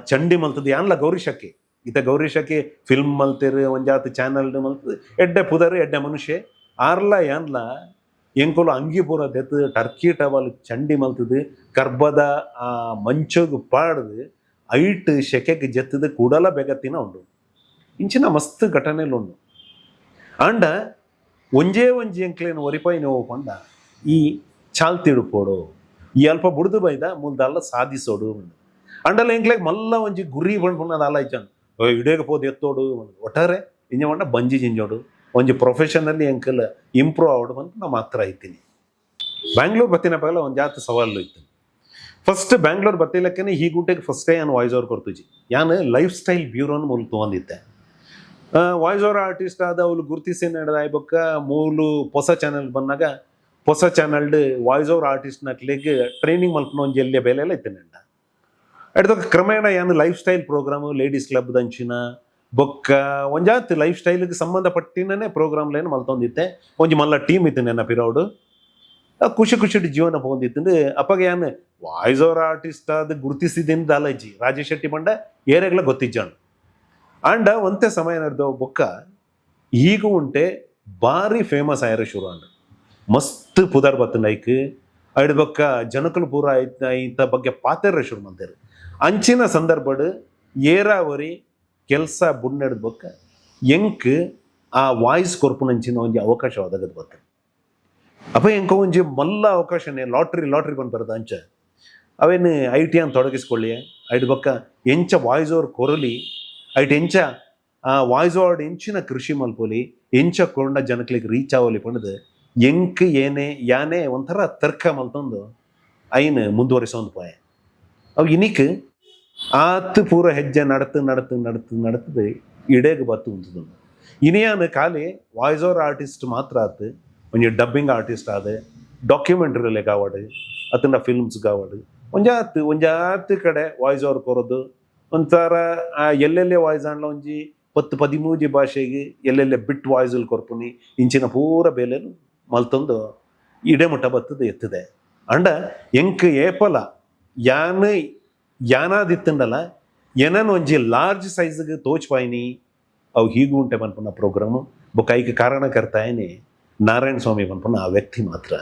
ಚಂಡಿ ಮಲ್ತದ. ಯಾನ್ಲ ಗೌರಿ ಶಕ್ಕಿ ಇತ್ತ, ಗೌರಿ ಶಕ್ಕಿ ಫಿಲ್ಮ್ ಮಲ್ತೆರ್, ಒಂಜಾತ್ ಚಾನಲ್ ಮಲ್ತದ, ಎಡ್ಡೆ ಪುದರ್, ಎಡ್ಡೆ ಮನುಷ್ಯ. ಆರ್ಲ ಯಾನ್ಲ ಎಂಕುಲು ಅಂಗಿ ಪೂರ ದೆತ್ತು ಟರ್ಕಿ ಟವಲ್ ಚಂಡಿ ಮಲ್ತದು ಕರ್ಬದ ಆ ಮಂಚಗ್ ಪಾಡ್ದು ಐಟ್ ಶೆಕೆಗ್ ಜತ್ತದ ಕೂಡಲ ಬೆಗತ್ತಿನ ಉಂಡು. ಇಂಚಿನ ಮಸ್ತ್ ಘಟನೆಲು ಉಂಡು. ಆಂಡ ಒಂಜೇ ಒಂಜಿ ಎಂಕ್ಲೇನ್ ಒರಿಪಾಯಿ ನೋವು ಪಂಡ ಈ ಚಾಲ್ತಿಡು ಪೋಡು, ಈ ಅಲ್ಪ ಬುಡ್ದು ಬೈದ ಮುಲ್ದಲ್ಲ ಸಾಧಿಸೋಡು. ಅಂಡಲ ಎಂಕ್ಲೆಗ್ ಮಲ್ಲ ಒಂಜಿ ಗುರಿ ಪಂಡ್ಪುನದ ಅಲ್ಲ ಇಜ್ಜಾನ್, ಇಡೇಗ ಪೋದು ಎತ್ತೋಡು, ಒಟ್ಟಾರೆ ಇಂಜ ಪಂಡ ಬಂಜಿ ಜಿಂಜೋಡು, ಒಂಜಿ ಪ್ರೊಫೆಷನಲ್ಲಿ ಎಂಕಲ್ ಇಂಪ್ರೂವ್ ಆವಡು ಪಂದ್ ಮಾತ್ರ ಐತೀನಿ. ಬ್ಯಾಂಗ್ಳೂರ್ ಬತ್ತಿನ ಪಗಲ ಒಂದು ಜಾತಿ ಸವಾಲು ಇತ್ತು. ಫಸ್ಟ್ ಬ್ಯಾಂಗ್ಳೂರ್ ಬತ್ತಿಲಕ್ಕನೆ ಈ ಗುಂಟೆಗೆ ಫಸ್ಟೇ ಯಾನ್ ವಾಯ್ಸ್ ಓವರ್ ಕೊಡ್ತುಜಿ. ಯಾನ್ ಲೈಫ್ ಸ್ಟೈಲ್ ಬ್ಯೂರೋನ್ ಮೂಲ ತೊಗೊಂಡಿದ್ದೆ. Voice over artist ಆದ ಅವ್ಲು ಗುರ್ತಿಸಿ ನಡೆದ ಬೊಕ್ಕ ಮೂಲು ಹೊಸ ಚಾನಲ್ ಬಂದಾಗ ಹೊಸ ಚಾನಲ್ಡ್ voice over artist ನಕ್ಲಿಗ್ training ಮಲ್ಪನ ಒಂಜಿ ಎಲ್ಲಿಯ ಬೇಲೆ ಎಲ್ಲ ಇತ್ತು ನಂಡ. ಅಡ್ದೊಕ್ಕ ಕ್ರಮೇಣ ಯಾನ್ life style programme, ladies club ದಂಚಿನ ಬೊಕ್ಕ ಒಂಜಾತ್ ಲೈಫ್ ಸ್ಟೈಲ್ಗೆ ಸಂಬಂಧಪಟ್ಟಿನೇ ಪ್ರೋಗ್ರಾಮ್ಲೇನು ಮಲ್ತೊಂದಿತ್ತೆ. ಒಂಜಿ ಮಲ್ಲ ಟೀಮ್ ಇತ್ತು ನೆನ್ನ ಪಿರೌಡು. ಖುಷಿ ಖುಷಿಡ್ ಜೀವನ ಪೋಂದಿತ್ತು. ಅಪ್ಪಗ ಯಾನ್ voice over artist ಆದ ಗುರುತಿಸಿದ್ದೀನಿ ದಾಲಜ್ಜಿ, ರಾಜೇಶ್ ಶೆಟ್ಟಿ ಬಂಡ ಏರೆಗ್ಲ ಗೊತ್ತಿಜ್ಜಾನು. ಅಂಡ ಒಂತೆ ಸಮಯ ನಡೆದ ಬೊಕ್ಕ ಈಗ ಉಂಟೆ ಬಾರಿ ಫೇಮಸ್ ಆಯರ ಶುರು ಅಂಡ್ ಮಸ್ತ್ ಪುದರ್ ಬತ್ತಂಡ ಐಕ್. ಐಡ್ ಬೊಕ್ಕ ಜನಕುಲು ಪೂರ ಇಂತ ಬಗ್ಗೆ ಪಾತೆರ ಶುರು ಮಂತೇರು. ಅಂಚಿನ ಸಂದರ್ಭಡ್ ಏರಾವರಿ ಕೆಲಸ ಬುಡ್ನೆಡ್ ಬೊಕ್ಕ ಎಂಕ್ ಆ ವಾಯ್ಸ್ ಕೊರ್ಪುನಂಚಿನ ಒಂಜಿ ಅವಕಾಶ ಒದಗದ್ ಬತ್ತ. ಅಪ್ಪ ಎಂಕ ಒಂಜಿ ಮಲ್ಲ ಅವಕಾಶನೇ, ಲಾಟ್ರಿ ಲಾಟ್ರಿ ಬಂದ್ ಬರದ ಅಂಚ. ಅವೇನು I T ಅನ್ ತೊಡಗಿಸ್ಕೊಳ್ಳಿ, ಐಡ್ ಬೊಕ್ಕ ಎಂಚ ವಾಯ್ಸ್ ಓವರ್ ಕೊರಲಿ, ಐಟ್ ಎಂಚ ಆ ವಾಯ್ಸ್ ಓವರ್ ಎಂಚಿನ ಕೃಷಿ ಮಲ್ಪೊಲಿ, ಎಂಚ ಕೊಂಡ ಜನಕ್ಲಿಗೆ ರೀಚ್ ಆವಲಿ ಪಂಡದು ಎಂಕ್ ಏನೇ ಯಾನೇ ಒಂಥರ ತರ್ಕ ಮಲ್ತೊಂದು ಐನ್ ಮುಂದುವರಿಸೋಂದು ಪೋಯೆ. ಅವು ಇನಿಕ್ ಆತ್ ಪೂರ ಹೆಜ್ಜೆ ನಡತು ನಡತು ನಡತು ನಡತದೆ ಇಡೇಗ್ ಬತ್ತು ಉಂತುದು. ಇನಿಯಾನ ಖಾಲಿ voice over artist ಮಾತ್ರ ಆತು, ಒಂಜಿ ಡಬ್ಬಿಂಗ್ ಆರ್ಟಿಸ್ಟ್ ಆದ, ಡಾಕ್ಯುಮೆಂಟ್ರಿ ಕಾವಡು ಅತಂಡ ಫಿಲ್ಮ್ಸ್ ಕಾವಡು, ಒಂಜಾತ್ ಒಂಜಾತ್ ಕಡೆ ವಾಯ್ಸ್ ಓವರ್ ಕೊರೋದು. ಒಂಥರ ಎಲ್ಲೆಲ್ಲೇ ವಾಯ್ಸ್ ಆಂಡ್ಲ ಒಂಜಿ 10 13 ಭಾಷೆಗೆ ಎಲ್ಲೆಲ್ಲೆ ಬಿಟ್ ವಾಯ್ಸ್ ಕೊರ್ಪುನಿ. ಇಂಚಿನ ಪೂರ ಬೇಲೆನು ಮಲ್ತೊಂದು ಇಡೆ ಮುಟ್ಟ ಬತ್ತದ ಎತ್ತದೆ. ಅಂಡ ಎಂಕ್ ಏಪಲ ಯಾನ್ ಯಾನಾದಿತ್ತಂಡಲ ಏನನ್ ಒಂಜಿ ಲಾರ್ಜ್ ಸೈಜ್ಗೆ ತೋಚ್ಪಾಯಿನಿ ಅವು ಹೀಗೂ ಉಂಟೆ ಪನ್ಪುನ ಪ್ರೋಗ್ರಾಮು. ಬೊಕ್ಕ ಐಕ್ ಕಾರಣಕರ್ತಾಯನಿ ನಾರಾಯಣ ಸ್ವಾಮಿ ಪನ್ಪುನ ಆ ವ್ಯಕ್ತಿ ಮಾತ್ರ.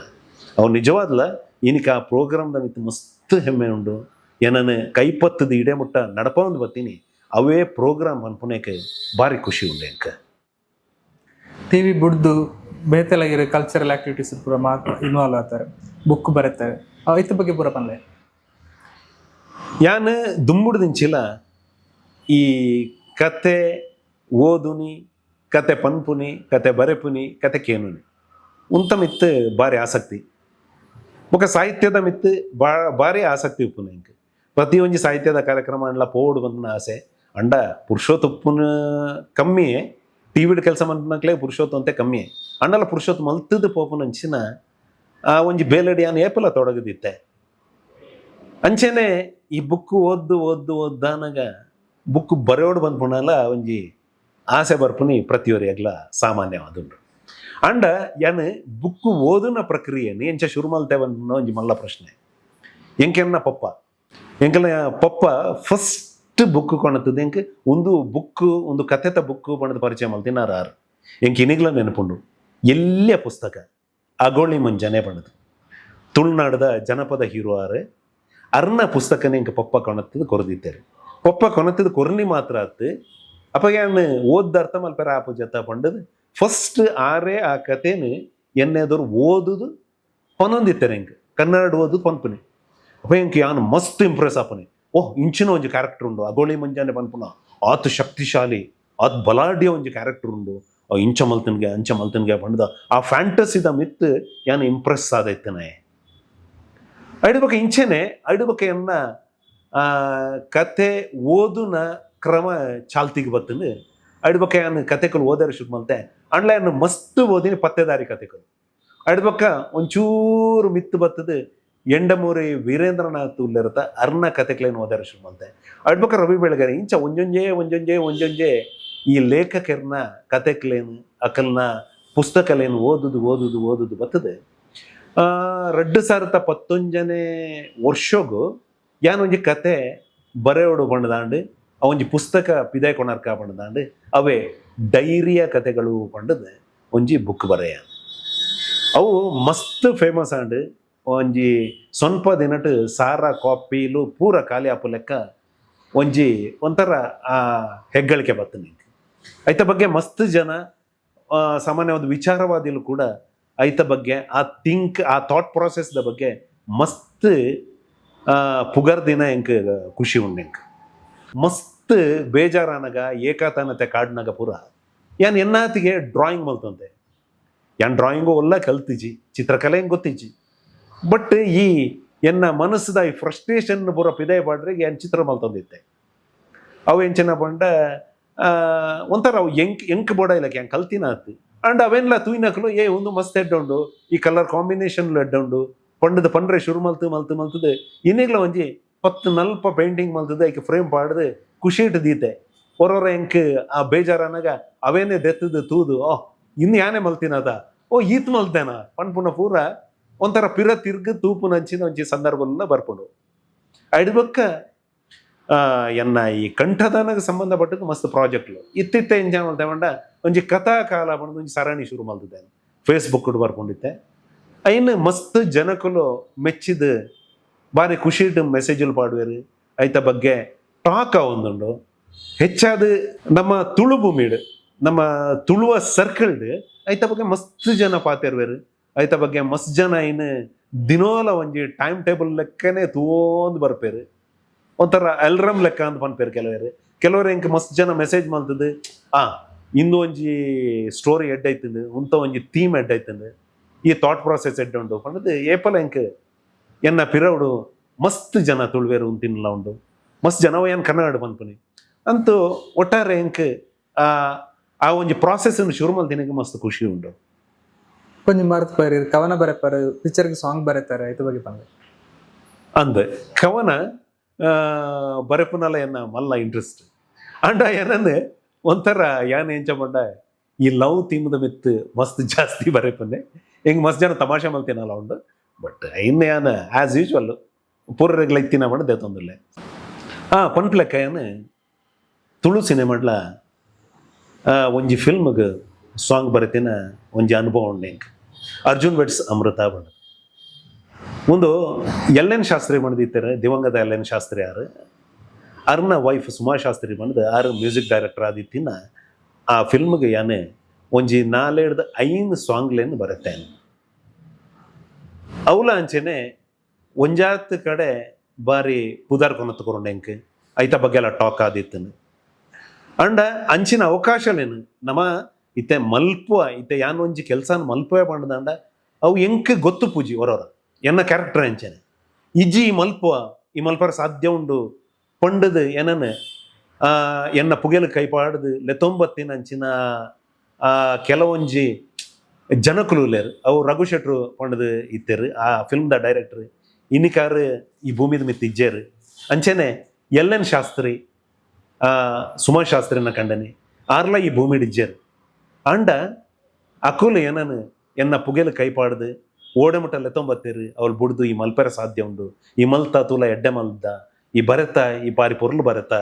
ಅವು ನಿಜವಾದ್ಲ ಇನಿಕ ಆ ಪ್ರೋಗ್ರಾಮ್ದ ಮಿತ್ತು ಮಸ್ತ್ ಹೆಮ್ಮೆ ಉಂಡು. ಏನನ ಕೈಪತ್ತದ ಇಡೆ ಮುಟ್ಟ ನಡಪೊಂದು ಬತ್ತೀನಿ ಅವೇ ಪ್ರೋಗ್ರಾಮ್ ಪನ್ಪುನೇಕ್ ಭಾರಿ ಖುಷಿ ಉಂಡು ಎಂಕ್. ಟಿವಿ ಬುಡ್ದು ಬೇತೆಲಾಗಿರೋ ಕಲ್ಚರಲ್ ಆಕ್ಟಿವಿಟೀಸ್ ಪೂರ ಮಾತ್ರ ಇನ್ವಾಲ್ವ್ ಆಗ್ತಾರೆ, ಬುಕ್ ಬರೀತಾರೆ, ಇತ್ತ ಬಗ್ಗೆ ಪೂರ ಪನ್ಲೆ. ಯಾನ್ ದುಂಬುಡ್ದಿಂಚಿಲ ಈ ಕತೆ ಓದುನಿ, ಕತೆ ಪನ್ಪುನಿ, ಕತೆ ಬರೆಪುನಿ, ಕತೆ ಕೇನುನಿ ಉಂತ ಮಿತ್ತು ಭಾರಿ ಆಸಕ್ತಿ. ಬೊಕ ಸಾಹಿತ್ಯದ ಮಿತ್ತು ಭಾರಿ ಆಸಕ್ತಿ ಉಪ್ಪುನ ಎಂಕ್. ಪ್ರತಿಯೊಂಜಿ ಸಾಹಿತ್ಯದ ಕಾರ್ಯಕ್ರಮ ಅಂಡ್ಲ ಪೋಡು ಬಂದನ ಆಸೆ. ಅಂಡ ಪುರುಷೋತ್ತಪ್ಪನ ಕಮ್ಮಿಯೇ, ಟಿವಿಡ್ ಕೆಲಸ ಮಲ್ಪನಕ್ಲೆ ಪುರುಷೋತ್ತ ಅಂತೆ ಕಮ್ಮಿ. ಅಂಡಲ ಪುರುಷೋತ್ತ ಮಲ್ತದ ಪೋಪುನಂಚಿನ ಆ ಒಂಜಿ ಬೇಲಡಿ ಯಾನ್ ಏಪಲ ತೊಡಗದಿತ್ತೆ. ಅಂಚೆನೆ ಈ ಬುಕ್ ಓದ್ದು ಓದ್ದು ಓದ್ದಾನಗ ಬುಕ್ ಬರೆಯೋಡು ಬಂದ್ಪುಣಲ ಒಂಜಿ ಆಸೆ ಬರ್ಪುನಿ ಪ್ರತಿಯೊರಿಯಗ್ಲ ಸಾಮಾನ್ಯವಾದುಂಡು. ಅಂಡ ಯಾನ್ ಬುಕ್ ಓದುನ ಪ್ರಕ್ರಿಯೆನ್ ಎಂಚ ಶುರು ಮಲ್ತೆ ಬಂದ್ಪುನ ಒಂಜಿ ಮಲ್ಲ ಪ್ರಶ್ನೆ. ಎಂಕೆನ್ನ ಪಪ್ಪ, ಎಂಕಲ್ನ ಪಪ್ಪ ಫಸ್ಟ್ ಬುಕ್ ಕೊಣತದ ಎಂಕ್ ಒಂದು ಬುಕ್, ಒಂದು ಕಥೆತ ಬುಕ್ ಪಂಡದ ಪರಿಚಯ ಮಲ್ತಿನಾರ ಆರು. ಎಂಕ್ ಇನಿಗ್ಲ ನೆನಪುಂಡು, ಎಲ್ಲಿಯ ಪುಸ್ತಕ ಅಗೋಳಿ ಮುಂಜಾನೆ ಪಂಡದು, ತುಳುನಾಡದ ಜನಪದ ಹೀರೋ ಆರು. ಅರ್ನ ಪುಸ್ತಕನೇ ಎಂಕ್ ಪಪ್ಪ ಕೊಣತ್ತದ ಕೊರದಿತ್ತೇರು. ಪಪ್ಪ ಕೊಣತ್ತದ ಕೊರ್ನಿ ಮಾತ್ರ ಆತು, ಅಪ್ಪಗೆ ಓದ್ದ ಅರ್ಥ ಮಲ್ಪೆರ ಆಪು ಜತ ಪಂಡದು ಫಸ್ಟ್ ಆರೇ ಆ ಕಥೆನ ಎನ್ನೆದವರು ಓದುದು ಪನೊಂದಿತ್ತಾರೆ. ಎಂಕ್ ಕನ್ನಡ ಓದು ಪನ್ಪುನಿ. ಅಪ್ಪ ಎಂಕ್ ಯಾನ್ ಮಸ್ತ್ ಇಂಪ್ರೆಸ್ ಆಪುನಿ. ಓಹ್, ಇಂಚಿನ ಒಂಜಿ ಕ್ಯಾರೆಕ್ಟರ್ ಉಂಡು, ಅಗೋಳಿ ಮುಂಜಾನೆ ಪನ್ಪುನ ಆತ್ ಶಕ್ತಿಶಾಲಿ, ಆತ್ ಬಲಾಢ್ಯ ಒಂಜಿ ಕ್ಯಾರೆಕ್ಟರ್ ಉಂಡು. ಇಂಚ ಮಲ್ತನ್ಗೆ ಅಂಚ ಮಲ್ತನ್ಗೆ ಪಂಡ್ದ ಆ ಫ್ಯಾಂಟಸಿದ ಮಿತ್ ಯಾನ್ ಇಂಪ್ರೆಸ್ ಆದೈತನೆ. ಐಡು ಇಂಚೆನೆ ಐಡು ಎನ್ನ ಕತೆ ಓದುನ ಕ್ರಮ ಚಾಲ್ತಿಗೆ ಬತ್ತಂದು. ಐಡು ಬೊಕ್ಕ ಯಾನ್ ಕತೆಕುಲು ಓದರೆ ಶುರು ಮಲ್ತೆ. ಅಂಡ್ಲ ಯಾನ್ ಮಸ್ತ್ ಓದಿನಿ ಪತ್ತೆದಾರಿ ಕತೆಕುಲು. ಐಡು ಬೊಕ್ಕ ಒಂಚೂರು ಮಿತ್ತು ಬತ್ತದು ಎಂಡಮೂರಿ ವೀರೇಂದ್ರನಾಥ್ ಉಲ್ಲೆರತ ಅರ್ನ ಕತೆಕ್ಲೇನು ಓದರೆ ಶುರು ಮಲ್ತೆ. ಐಡು ಬೊಕ್ಕ ರವಿ ಬೆಳಗೆರೆ, ಇಂಚ ಒಂಜೊಂಜೆ ಒಂಜೊಂಜೆ ಒಂಜೊಂಜೆ ಈ ಲೇಖಕರ್ನ ಕತೆಕ್ಲೇನು ಅಕಲ್ನ ಪುಸ್ತಕಲೇನು ಓದುದು ಓದುದು ಓದುದು ಬರ್ತದೆ. 2019ನೇ ವರ್ಷಗು ಯಾನೊಂಜಿ ಕತೆ ಬರೆಯೋಡು ಪಂಡದಾಂಡ್, ಆ ಒಂಜಿ ಪುಸ್ತಕ ಪಿದಾಯ್ ಕೊಣರ್ಕ ಪಂಡದಾಂಡ್, ಅವೇ ಡೈರಿಯ ಕತೆಗಳು ಪಂಡದ ಒಂಜಿ ಬುಕ್ ಬರೆಯ. ಅವು ಮಸ್ತ್ ಫೇಮಸ್ ಆಂಡ್. ಒಂಜಿ ಸ್ವಲ್ಪ ದಿನಟ್ 1000 ಕಾಪಿಲು ಪೂರ ಖಾಲಿ ಆಪು ಲೆಕ್ಕ ಒಂಜಿ ಒಂಥರ ಆ ಹೆಗ್ಗಳಿಕೆ ಬತ್ತು ನಿಂಗೆ. ಐತ ಬಗ್ಗೆ ಮಸ್ತ್ ಜನ ಸಾಮಾನ್ಯವಾದ ವಿಚಾರವಾದಿಲು ಕೂಡ ಐತ ಬಗ್ಗೆ ಆ ಥಿಂಕ್, ಆ ಥಾಟ್ ಪ್ರಾಸೆಸ್ದ ಬಗ್ಗೆ ಮಸ್ತ್ ಪುಗರ್ದಿನ ಎಂಕ್ ಖುಷಿ ಉಂಡು. ಎಂಕ್ ಮಸ್ತ್ ಬೇಜಾರಾನಗ, ಏಕಾತನತೆ ಕಾಡ್ನಾಗ ಪೂರ ಯಾನ್ ಎನ್ನಾತಿಗೆ ಡ್ರಾಯಿಂಗ್ ಮಲ್ತಂತೆ. ಯಾನ್ ಡ್ರಾಯಿಂಗು ಒಲ್ಲ ಕಲ್ತಿಜಿ, ಚಿತ್ರಕಲೆ ಹೆಂಗೆ ಗೊತ್ತಿಜ್ಜಿ. ಬಟ್ ಈ ಎನ್ನ ಮನಸ್ಸುದ ಈ ಫ್ರಸ್ಟ್ರೇಷನ್ ಪೂರ ಪಿದಾಯಿ ಪಾಡ್ರೆ ಯಾನ್ ಚಿತ್ರ ಮಲ್ತೊಂದಿತ್ತೆ. ಅವು ಎಂಚಿನ ಪಂಡ ಒಂಥರ ಅವು ಎಂಕ್ ಎಂಕ್ ಬೋಡ ಇಲ್ಲ, ಯಾನ್ ಕಲ್ತಿನ ಆತು. ಅಂಡ್ ಅವೆನ್ಲ ತೂಯಿನಕುಲು "ಏ, ಒಂದು ಮಸ್ತ್ ಎಡ್ಡೆ ಉಂಡು, ಈ ಕಲರ್ ಕಾಂಬಿನೇಷನ್ ಎಡ್ಡೆ ಉಂಡು" ಪಂಡದ ಪಂಡ್ರೆ ಶುರು ಮಲ್ತು ಮಲ್ತು ಮಲ್ತದೆ ಇನ್ನೀಗ್ಲ ಒಂಜಿ ಪತ್ತು ನಲ್ಪ ಪೇಂಟಿಂಗ್ ಮಲ್ತದೆ. ಐಕ್ ಫ್ರೇಮ್ ಪಾಡ್ದು ಖುಷಿ ಇಟ್ಟು ದೀತೆ. ಹೊರೊರ ಎಂಕ್ ಆ ಬೇಜಾರನಾಗ ಅವೇನೆ ದೆತ್ತದು ತೂದು, "ಓ, ಇನ್ನು ಯಾನೇ ಮಲ್ತಿನದ? ಓ, ಈತ್ ಮಲ್ತೇನ" ಪನ್ಪುನ ಪೂರ ಒಂಥರ ಪಿರ ತಿರ್ಗ ತೂಪುನಂಚಿನ ಒಂಜಿ ಸಂದರ್ಭ ಬರ್ಪುಂಡು. ಐಡ್ ಬೊಕ್ಕ ಎನ್ನ ಈ ಕಂಠದಾನಕ್ಕೆ ಸಂಬಂಧಪಟ್ಟದ್ದು ಮಸ್ತ್ ಪ್ರಾಜೆಕ್ಟ್ಲು ಇತ್ತಿತ್ತೆ. ಎಂಚ ಮಲ್ತೆ ಪಂಡ, ಒಂಜಿ ಕಥಾಕಾಲ ಪಂಡ ಒಂಜಿ ಸರಣಿ ಶುರು ಮಲ್ತಿದ್ದೆ, ಫೇಸ್ಬುಕ್ ಬರ್ಕೊಂಡಿದ್ದೆ. ಐನ್ ಮಸ್ತ್ ಜನಕುಲು ಮೆಚ್ಚಿದ ಬಾರಿ ಖುಷಿಟ್ ಮೆಸೇಜುಲು ಪಾಡುವೆರು. ಐತ ಬಗ್ಗೆ ಟಾಕ್ ಒಂದುಂಡು. ಹೆಚ್ಚಾದ ನಮ್ಮ ತುಳು ಭೂಮಿಡ್, ನಮ್ಮ ತುಳುವ ಸರ್ಕಲ್ಡ್ ಐತ ಬಗ್ಗೆ ಮಸ್ತ್ ಜನ ಪಾತೆರ್ವೆರು. ಐತ ಬಗ್ಗೆ ಮಸ್ತ್ ಜನ ಐನ್ ದಿನೋಲ ಒಂಜಿ ಟೈಮ್ ಟೇಬಲ್ ಲೆಕ್ಕನೆ ತೂವೊಂದು ಬರ್ಪೇರು. ಒಂಥರ ಅಲ್ರಮ್ ಲೆಕ್ಕ ಅಂತ ಪನ್ಪೇರು ಕೆಲವರು. ಕೆಲವರು ಎಂಕ್ ಮಸ್ತ್ ಜನ ಮೆಸೇಜ್ ಮಲ್ತದು, "ಆ ಇಂದು ಒಂಜಿ ಸ್ಟೋರಿ ಎಡ್ಡೆ ಐತಂದು, ಉಂತ ಒಂಜಿ ಥೀಮ್ ಎಡ್ಡೆ ಐತಂದು, ಈ ಥಾಟ್ ಪ್ರಾಸೆಸ್ ಎಡ್ಡೆ ಉಂಡು" ಪಂಡದು. ಏಪಲ ಎಂಕ್ ಎನ್ನ ಪಿರವುಡು ಮಸ್ತ್ ಜನ ತುಳುವೆರು ಉಂತಿನ್ಲ ಉಂಡು. ಮಸ್ತ್ ಜನ ಏನ್ ಕನ್ನಡ ಪನ್ಪುನಿ ಅಂತೂ ಒಟ್ಟಾರೆ ಎಂಕ್ ಆ ಆ ಒಂಜಿ ಪ್ರಾಸೆಸ್ ಶುರು ಮಲ್ತಿನಕ್ಕೆ ಮಸ್ತ್ ಖುಷಿ ಉಂಡು. ಒಂಜಿ ಮರ್ತ್ ಪೈರ್ ಕವನ ಬರೆಪಾರ, ಪಿಕ್ಚರ್ಗೆ ಸಾಂಗ್ ಬರೆತಾರೆ, ಐತ ಬಗ್ಗೆ ಪಂದೆ. ಅಂದ್, ಕವನ ಬರೆಪುನಲ ಎನ್ನ ಮಲ್ಲ ಇಂಟ್ರೆಸ್ಟ್. ಅಂಡ ಏನಂದ್ರೆ ಒಂಥರ ಯಾನ್ ಎಂಚ ಪಂಡ, ಈ ಲವ್ ಥೀಮ್ದ ಮಿತ್ ಮಸ್ತ್ ಜಾಸ್ತಿ ಬರೆಪುನೆ. ಹಿಂಗೆ ಮಸ್ತ್ ಜನ ತಮಾಷೆ ಮಲ್ತಿನಲ್ಲ ಉಂಡು. ಬಟ್ ಇನ್ನು ಯಾನ್ ಆಸ್ ಯೂಶುವಲ್ ಪೂರ್ರೆಗ್ಲ ಇತ್ತಿನ ಪಂಡ ದೇತೊಂದುಲ್ಲೆ. ಆ ಪನ್ಪ್ಲೆಕ್ಕ ಯಾನ್ ತುಳು ಸಿನಿಮಾಡ್ಲ ಒಂಜಿ ಫಿಲ್ಮ್ಗೆ ಸಾಂಗ್ ಬರೆತಿನ ಒಂಜಿ ಅನುಭವ ಉಂಡು ಎಂಕ್. ಅರ್ಜುನ್ ವೆಡ್ಸ್ ಅಮೃತ ಬಣ್ಣ ಒಂದು ಎಲ್ ಎನ್ ಶಾಸ್ತ್ರಿ ಬಂದಿತ್ತಾರೆ, ದಿವಂಗತ ಎಲ್ ಎನ್ ಶಾಸ್ತ್ರಿ ಯಾರು, ಅರ್ನ ವೈಫ್ ಸುಮಾ ಶಾಸ್ತ್ರಿ ಬಂದು ಆರು ಮ್ಯೂಸಿಕ್ ಡೈರೆಕ್ಟರ್ ಆದಿತ್ತಿನ ಆ ಫಿಲ್ಮ್ಗೆ ಯಾನೆ ಒಂಜಿ ನಾಲೇಡ್ದ ಐನ್ ಸಾಂಗ್ಲೇನು ಬರುತ್ತೆ. ಅವಲ ಅಂಚೆನೆ ಒಂಜಾತ್ ಕಡೆ ಬಾರಿ ಪುದಾರ್ ಕೊನತ್ ಕೊರಂಡ ಎಂಕ್. ಐತ ಬಗ್ಗೆ ಎಲ್ಲ ಟಾಕ್ ಆದಿತ್ತನು. ಅಂಡ ಅಂಚಿನ ಅವಕಾಶಲೇನು ನಮ್ಮ ಇತ್ತೆ ಮಲ್ಪುವ, ಇತ್ತೆ ಯಾನ್ ಒಂಜಿ ಕೆಲಸನ ಮಲ್ಪುವೆ ಪಂಡದಂಡ ಅವು ಎಂಕ್ ಗೊತ್ತು ಪೂಜಿ. ಹೊರವರ ಎನ್ನ ಕ್ಯಾರೆಕ್ಟರ್ ಅಂಚೆನೆ. ಇಜ್ಜಿ, ಈ ಮಲ್ಪುವ, ಈ ಮಲ್ಪರ ಸಾಧ್ಯ ಉಂಡು ಪಂಡದು ಏನನ ಎನ್ನ ಪುಗೆಲು ಕೈಪಾಡ್ದು ಲೆತೊಂಬತ್ತಿನ ಅಂಚಿನ ಕೆಲವೊಂಜಿ ಜನಕುಲು ಉಲ್ಲೇರು. ಅವು ರಘು ಶೆಟ್ರು ಪಂಡದು ಇತ್ತೆರು, ಆ ಫಿಲ್ಮ್ದ ಡೈರೆಕ್ಟರ್. ಇನ್ನಿಕಾರು ಈ ಭೂಮಿದ ಮಿತ್ ಇಜ್ಜೇರು. ಅಂಚೆನೆ ಎಲ್ ಎನ್ ಶಾಸ್ತ್ರಿ, ಸುಮಾ ಶಾಸ್ತ್ರಿನ ಕಂಡನಿ, ಆರ್ಲ ಈ ಭೂಮಿಡ್ ಇಜ್ಜೇರು. ಅಂಡ ಅಕುಲು ಏನನು ಎನ್ನ ಪುಗೆಲು ಕೈಪಾಡ್ದು ಓಡೆಮುಟ್ಟ ಲೆತ್ತೊಂಬತ್ತೇರು. ಅವಳು ಬುಡ್ದು ಈ ಮಲ್ಪೆರ ಸಾಧ್ಯ ಉಂಡು, ಈ ಮಲ್ತ ತೂಲ ಎಡ್ಡೆ ಮಲ್ದ, ಈ ಬರೆತ, ಈ ಪಾರಿ ಪೊರ್ಲು ಬರೆತ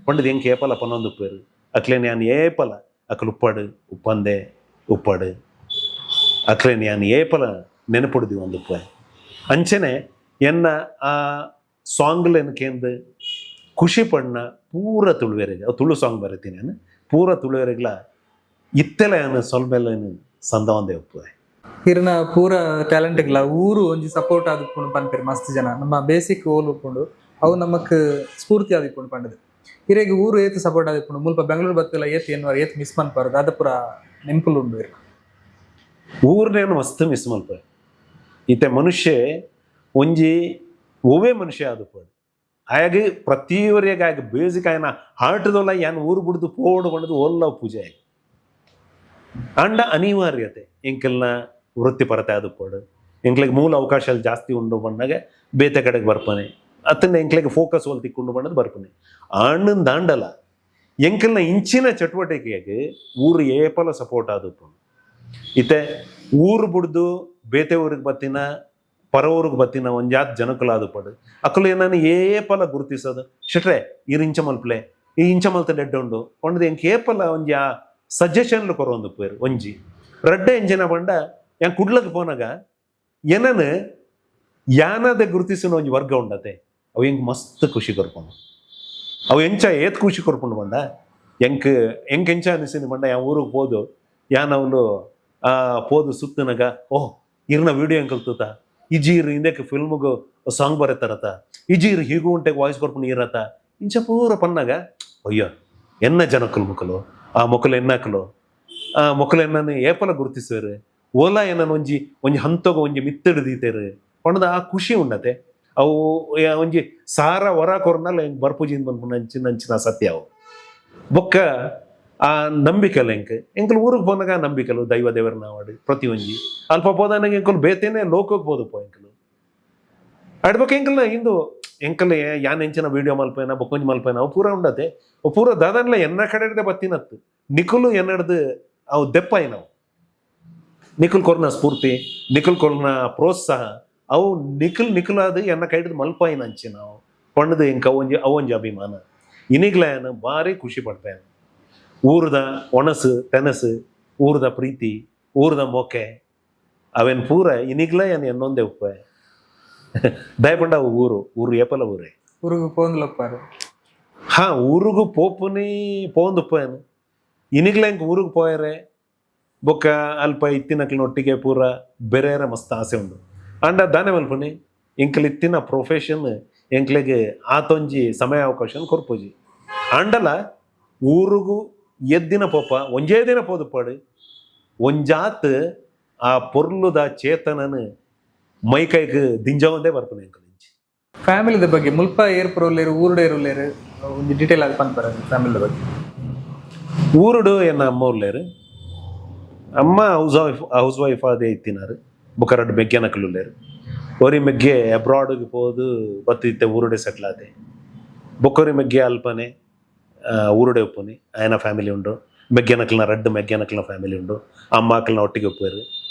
ಪಂಡದು ಎಂಕ್ ಏಪಲ ಪನ್ನೊಂದು ಉಪ್ಪೇರು. ಅಕ್ಲೇನ್ ಯಾನ್ ಏಪಲ, ಅಕ್ಲು ಉಪ್ಪಾಡು ಉಪ್ಪಂದೆ ಉಪ್ಪಾಡು, ಅಕ್ಲೇನ್ ಯಾನ್ ಏಪಲ ನೆನಪುಡ್ದಿ ಒಂದು ಉಪ್ಪೆ. ಅಂಚೆನೆ ಎನ್ನ ಆ ಸಾಂಗ್ಲೇನು ಕೇಂದ್ ಖುಷಿ ಪಣ್ಣ ಪೂರ ತುಳುವೆರೆಗೆ, ಅವು ತುಳು ಸಾಂಗ್ ಬರೀತೀನಿ ನಾನು, ಪೂರ ತುಳುವೆರೆಗ್ಲ ಇತ್ತೆಲ ಯಾನು ಸೊಲ್ಮೆಲೇನು ಸಂದವಂದೆ ಉಪ್ಪುವೆ. ಇರ್ನ ಪೂರ ಟ್ಯಾಲೆಂಟ್ಗ್ಲ ಊರು ಒಂಜಿ ಸಪೋರ್ಟ್ ಆದಿಪ್ಪುಂಡು ಪನ್ಪೆರ್ ಮಸ್ತ್ ಜನ. ನಮ್ಮ ಬೇಸಿಕ್ ಓಲು ಉಪ್ಪುಂಡು, ಅವು ನಮಕ್ ಸ್ಫೂರ್ತಿ ಆದಿಪ್ಪುಂಡು ಪಂಡದು. ಇರೆಗ್ ಊರು ಏತ್ ಸಪೋರ್ಟ್ ಆದಿಪ್ಪುಂಡು? ಮುಲ್ಪ ಬೆಂಗಳೂರು ಬತ್ತಿಲ್ಲ, ಏತ್ ಏನ್ವಾರ, ಏತ್ ಮಿಸ್ ಮನ್ಪಾರ, ದಾದ ಪೂರ? ನೆಂಪುಲು ಉಂಡು ಇರ್ಕ್? ಊರ್ನೇನು ಮಸ್ತ್ ಮಿಸ್ ಮಲ್ಪ. ಇತ್ತೆ ಮನುಷ್ಯ ಒಂಜಿ ಒವ್ವೇ ಮನುಷ್ಯ ಆದುಪ್ಪಡು, ಆಯಾಗ ಪ್ರತಿಯೊರಿಯಾಗ ಆಗ ಬೇಸಿಕ್ ಆಯನ ಹಾರ್ಟ್ದೊಲ್ಲ ಯಾನ್ ಊರು ಬಿಡ್ದು ಪೋಡು ಪಂಡದು ಓಲ್ಲ ಪೂಜೆ ಆಗಿ. ಅಂಡ ಅನಿವಾರ್ಯತೆ ಎಂಕಲ್ನ ವೃತ್ತಿಪರತೆ ಆದುಪ್ಪಡು, ಎಂಕ್ಲೆಗ್ ಮೂಲ ಅವಕಾಶ ಜಾಸ್ತಿ ಉಂಡು ಬಂದಾಗ ಬೇತೆ ಕಡೆಗೆ ಬರ್ಪನೆ, ಅತ್ತಂಡ ಎಂಕ್ಲೆಗ್ ಫೋಕಸ್ ಒಲ್ ತಿಕ್ಕೊಂಡು ಬಂದದ್ದು ಬರ್ಪನೆ. ಆಣ್ಣನ್ ದಾಂಡಲ ಎಂಕಲ್ನ ಇಂಚಿನ ಚಟುವಟಿಕೆಗೆ ಊರು ಏಪಲ ಸಪೋರ್ಟ್ ಆದುಪ್ಪು. ಇತ್ತೆ ಊರು ಬುಡ್ದು ಬೇತೆ ಊರಿಗೆ ಬತ್ತಿನ, ಪರ ಊರಿಗೆ ಬತ್ತಿನ ಒಂಜಾತ್ ಜನಕುಲಾದುಪ್ಪಡು, ಅಕುಲು ಏನನ್ನ ಏಪಲ ಗುರುತಿಸೋದು, ಶೆಟ್ರೆ ಈರ್ ಇಂಚ ಮಲ್ಪ್ಲೆ, ಈ ಇಂಚ ಮಲ್ತ ಡೆಡ್ ಉಂಡು ಪಂಡದು ಎಂಕ್ ಏಪಲ ಒಂಜಿ ಆ ಸಜೆಷನ್ಲು ಕೊರೊಂದು ಪೇರು. ಒಂಜಿ ರಡ್ಡೆ ಎಂಚಿನ ಪಂಡ, ಯಾನ್ ಕುಡ್ಲಗ್ ಪೋನಾಗ ಏನನ್ ಯಾನದ ಗುರುತಿಸಿನ ಒಂಜಿ ವರ್ಗ ಉಂಡತೆ, ಅವು ಎಂಕ್ ಮಸ್ತ್ ಖುಷಿ ಕೊರ್ಪುಂಡು. ಅವು ಎಂಚ ಏತ್ ಖುಷಿ ಕೊರ್ಪುಂಡು ಪಂಡ, ಎಂಕ್ ಎಂಕ್ ಎಂಚ ಅನಿಸಿನ ಪಂಡ, ಯಾನ್ ಊರಿಗೆ ಪೋದು ಯಾನ್ ಅವನು ಪೋದು ಸುತ್ತನಾಗ, ಓಹ್ ಇರ್ನ ವಿಡಿಯೋ ಎಂಕಲ್ ತೂತ, ಇಜಿ ಇರ್ ಇಂದಕ್ಕೆ ಫಿಲ್ಮ್ಗೆ ಸಾಂಗ್ ಬರತ್ತಾರತ, ಇಜಿ ಇರ್ ಹೀಗೂ ಉಂಟೆಗೆ ವಾಯ್ಸ್ ಕೊರ್ಪುಂಡು ಇರತ್ತ, ಇಂಚ ಪೂರ ಪನ್ನಾಗ, ಅಯ್ಯೋ ಎನ್ನ ಜನಕುಲು ಮುಕಲು, ಆ ಮೊಕಲು ಎನ್ನಕಲು, ಆ ಮೊಕಲು ಎನ್ನನ್ನು ಏಪಲ ಗುರುತಿಸುವರು, ಓಲಾ ಏನನ್ನ ಒಂಜಿ ಒಂಜಿ ಹಂತಗ ಒಂಜಿ ಮಿತ್ತಡು ದೀತೇರು ಪಂಡದ ಆ ಖುಷಿ ಉಂಡತೆ. ಅವು ಒಂಜಿ ಸಾರ ವರ ಕೊರ್ನಲ್ಲ ಎಂಕ್ ಬರ್ಪುಜಿಂದ ಬಂದ್ಪುಂಡು ಅಂಚಿನ ಅಂಚಿನ ಸತ್ಯ ಅವು. ಬೊಕ್ಕ ಆ ನಂಬಿಕೆಲ್ಲ ಎಂಕ್ ಎಂಕಲ್ ಊರಿಗೆ ಪೋನಾಗ ಆ ನಂಬಿಕೆಲು ದೈವ ದೇವರನ್ನ ಆವಡ್ ಪ್ರತಿಯೊಂಜಿ ಅಲ್ಪ ಪೋದಾನಾಗ ಎಂಕಲ್ ಬೇತೇನೆ ಲೋಕಕ್ಕೆ ಪೋದಪ್ಪ ಎಂಕಲು. ಅಡ್ಬಕ್ ಎಂಕಲ್ನ ಇಂದು ಎಂಕಲ್ ಯಾನ್ ಎಂಚಿನ ವೀಡಿಯೋ ಮಲ್ಪೇನ ಬೊಕ್ಕೊಂಜಿ ಮಲ್ಪೇನ ಅವು ಪೂರ ಉಂಡತೆ. ಅವು ಪೂರ ದಾದನ್ಲ ಎನ್ನ ಕಡೆ ಬತ್ತಿನತ್ತು ನಿಕುಲು ಎನ್ನಡ್ದು ಅವು ದೆಪ್ಪಾಯಿನವು. ನಿಖುಲ್ ಕೊರ್ನ ಸ್ಫೂರ್ತಿ, ನಿಖುಲ್ ಕೊರ್ನ ಪ್ರೋತ್ಸಾಹ, ಅವು ನಿಖುಲ್ ನಿಖುಲಾದ ಎನ್ನ ಕೈಡ್ದು ಮಲ್ಪಾಯಿನ ಅಂಚಿನ ಪಂಡದು ಎಂಕ ಅವೊಂಜಿ ಅವೊಂಜಿ ಅಭಿಮಾನ. ಇನಿಗ್ಲ ಏನು ಭಾರಿ ಖುಷಿ ಪಡ್ತೇನೆ. ಊರದ ಒಣಸು ತೆನಸು, ಊರದ ಪ್ರೀತಿ, ಊರದ ಮೊಕೆ ಅವೇನು ಪೂರ ಇನಿಗ್ಲ ಏನು ಎನ್ನೊಂದೇ ಉಪ್ಪೆ ದಯಪಂಡ. ಅವು ಊರು ಊರು ಏಪಲ ಊರೇ. ಊರುಗು ಪೋಂದ್ಲಪ್ಪಾರು? ಹಾ, ಊರುಗು ಪೋಪುನಿ ಪೋಂದುಪ್ಪೇನು. ಇನಿಗ್ಲ ಎಂಕ್ ಊರಿಗೆ ಪೋಯರೆ ಬೊಕ್ಕ ಅಲ್ಪ ಇತ್ತಿನಕ್ಲಿನ ಒಟ್ಟಿಗೆ ಪೂರ ಬೆರೆಯರ ಮಸ್ತ್ ಆಸೆ ಉಂಡು. ಅಂಡ ದಾನೆ ಮಲ್ಪುನಿ, ಎಂಕಲ್ ಇತ್ತಿನ ಪ್ರೊಫೆಷನ್ ಎಂಕ್ಲೆಗ್ ಆತೊಂಜಿ ಸಮಯ ಅವಕಾಶ ಕೊರ್ಪುಜಿ. ಆಂಡಲ ಊರುಗು ಎದ್ದಿನ ಪೋಪ, ಒಂಜೇ ದಿನ ಪೋದುಪ್ಪಾಡು, ಒಂಜಾತ್ ಆ ಪೊರ್ಲುದ ಚೇತನನ್ ಮೈಕೈಗ್ ದಿಂಜವಂದೇ ಬರ್ಪುನಿ ಎಂಕಲ್ ಇಂಚಿ. ಫ್ಯಾಮಿಲಿದ ಬಗ್ಗೆ, ಮುಲ್ಪ ಏರ್ಪುರ ಉಲ್ಲೇರು, ಊರುಡು ಏರುಲ್ಲೇರು, ಒಂಜಿ ಡೀಟೇಲ್ ಆದ್ ಪನ್ಪರ ಫ್ಯಾಮಿಲಿದ ಬಗ್ಗೆ? ಊರುಡು ಎನ್ನ ಅಮ್ಮ ಉಲ್ಲೇರು. ಅಮ್ಮ house wife, house wife ಅದೇ ಇತ್ತಿನಾರು. ಬೊಕ್ಕ ರಡ್ಡ್ ಮೆಗ್ಗೆನಕುಲು ಉಲ್ಲೇರು. ಒರಿ ಮೆಗ್ಗೆ ಅಬ್ರಾಡ್ಗೆ ಪೋದು ಬತ್ತಿತ್ತೆ, ಊರುಡೆ ಸೆಟ್ಲ್ ಆತೆ. ಬೊಕ್ಕೊರಿ ಮೆಗ್ಗೆ ಅಲ್ಪನೆ ಊರುಡೆ ಉಪ್ಪುನಿ, ಆಯನ ಫ್ಯಾಮಿಲಿ ಉಂಡು. ಮೆಗ್ಗೆನಕ್ಲನ ರಡ್ಡ್ ಮೆಗ್ಗೆನಕ್ಲನ ಫ್ಯಾಮಿಲಿ ಉಂಡು. ಅಮ್ಮ ಅಕ್ಲನ ಒಟ್ಟಿಗೆ ಉಪ್ಪುವೆರು.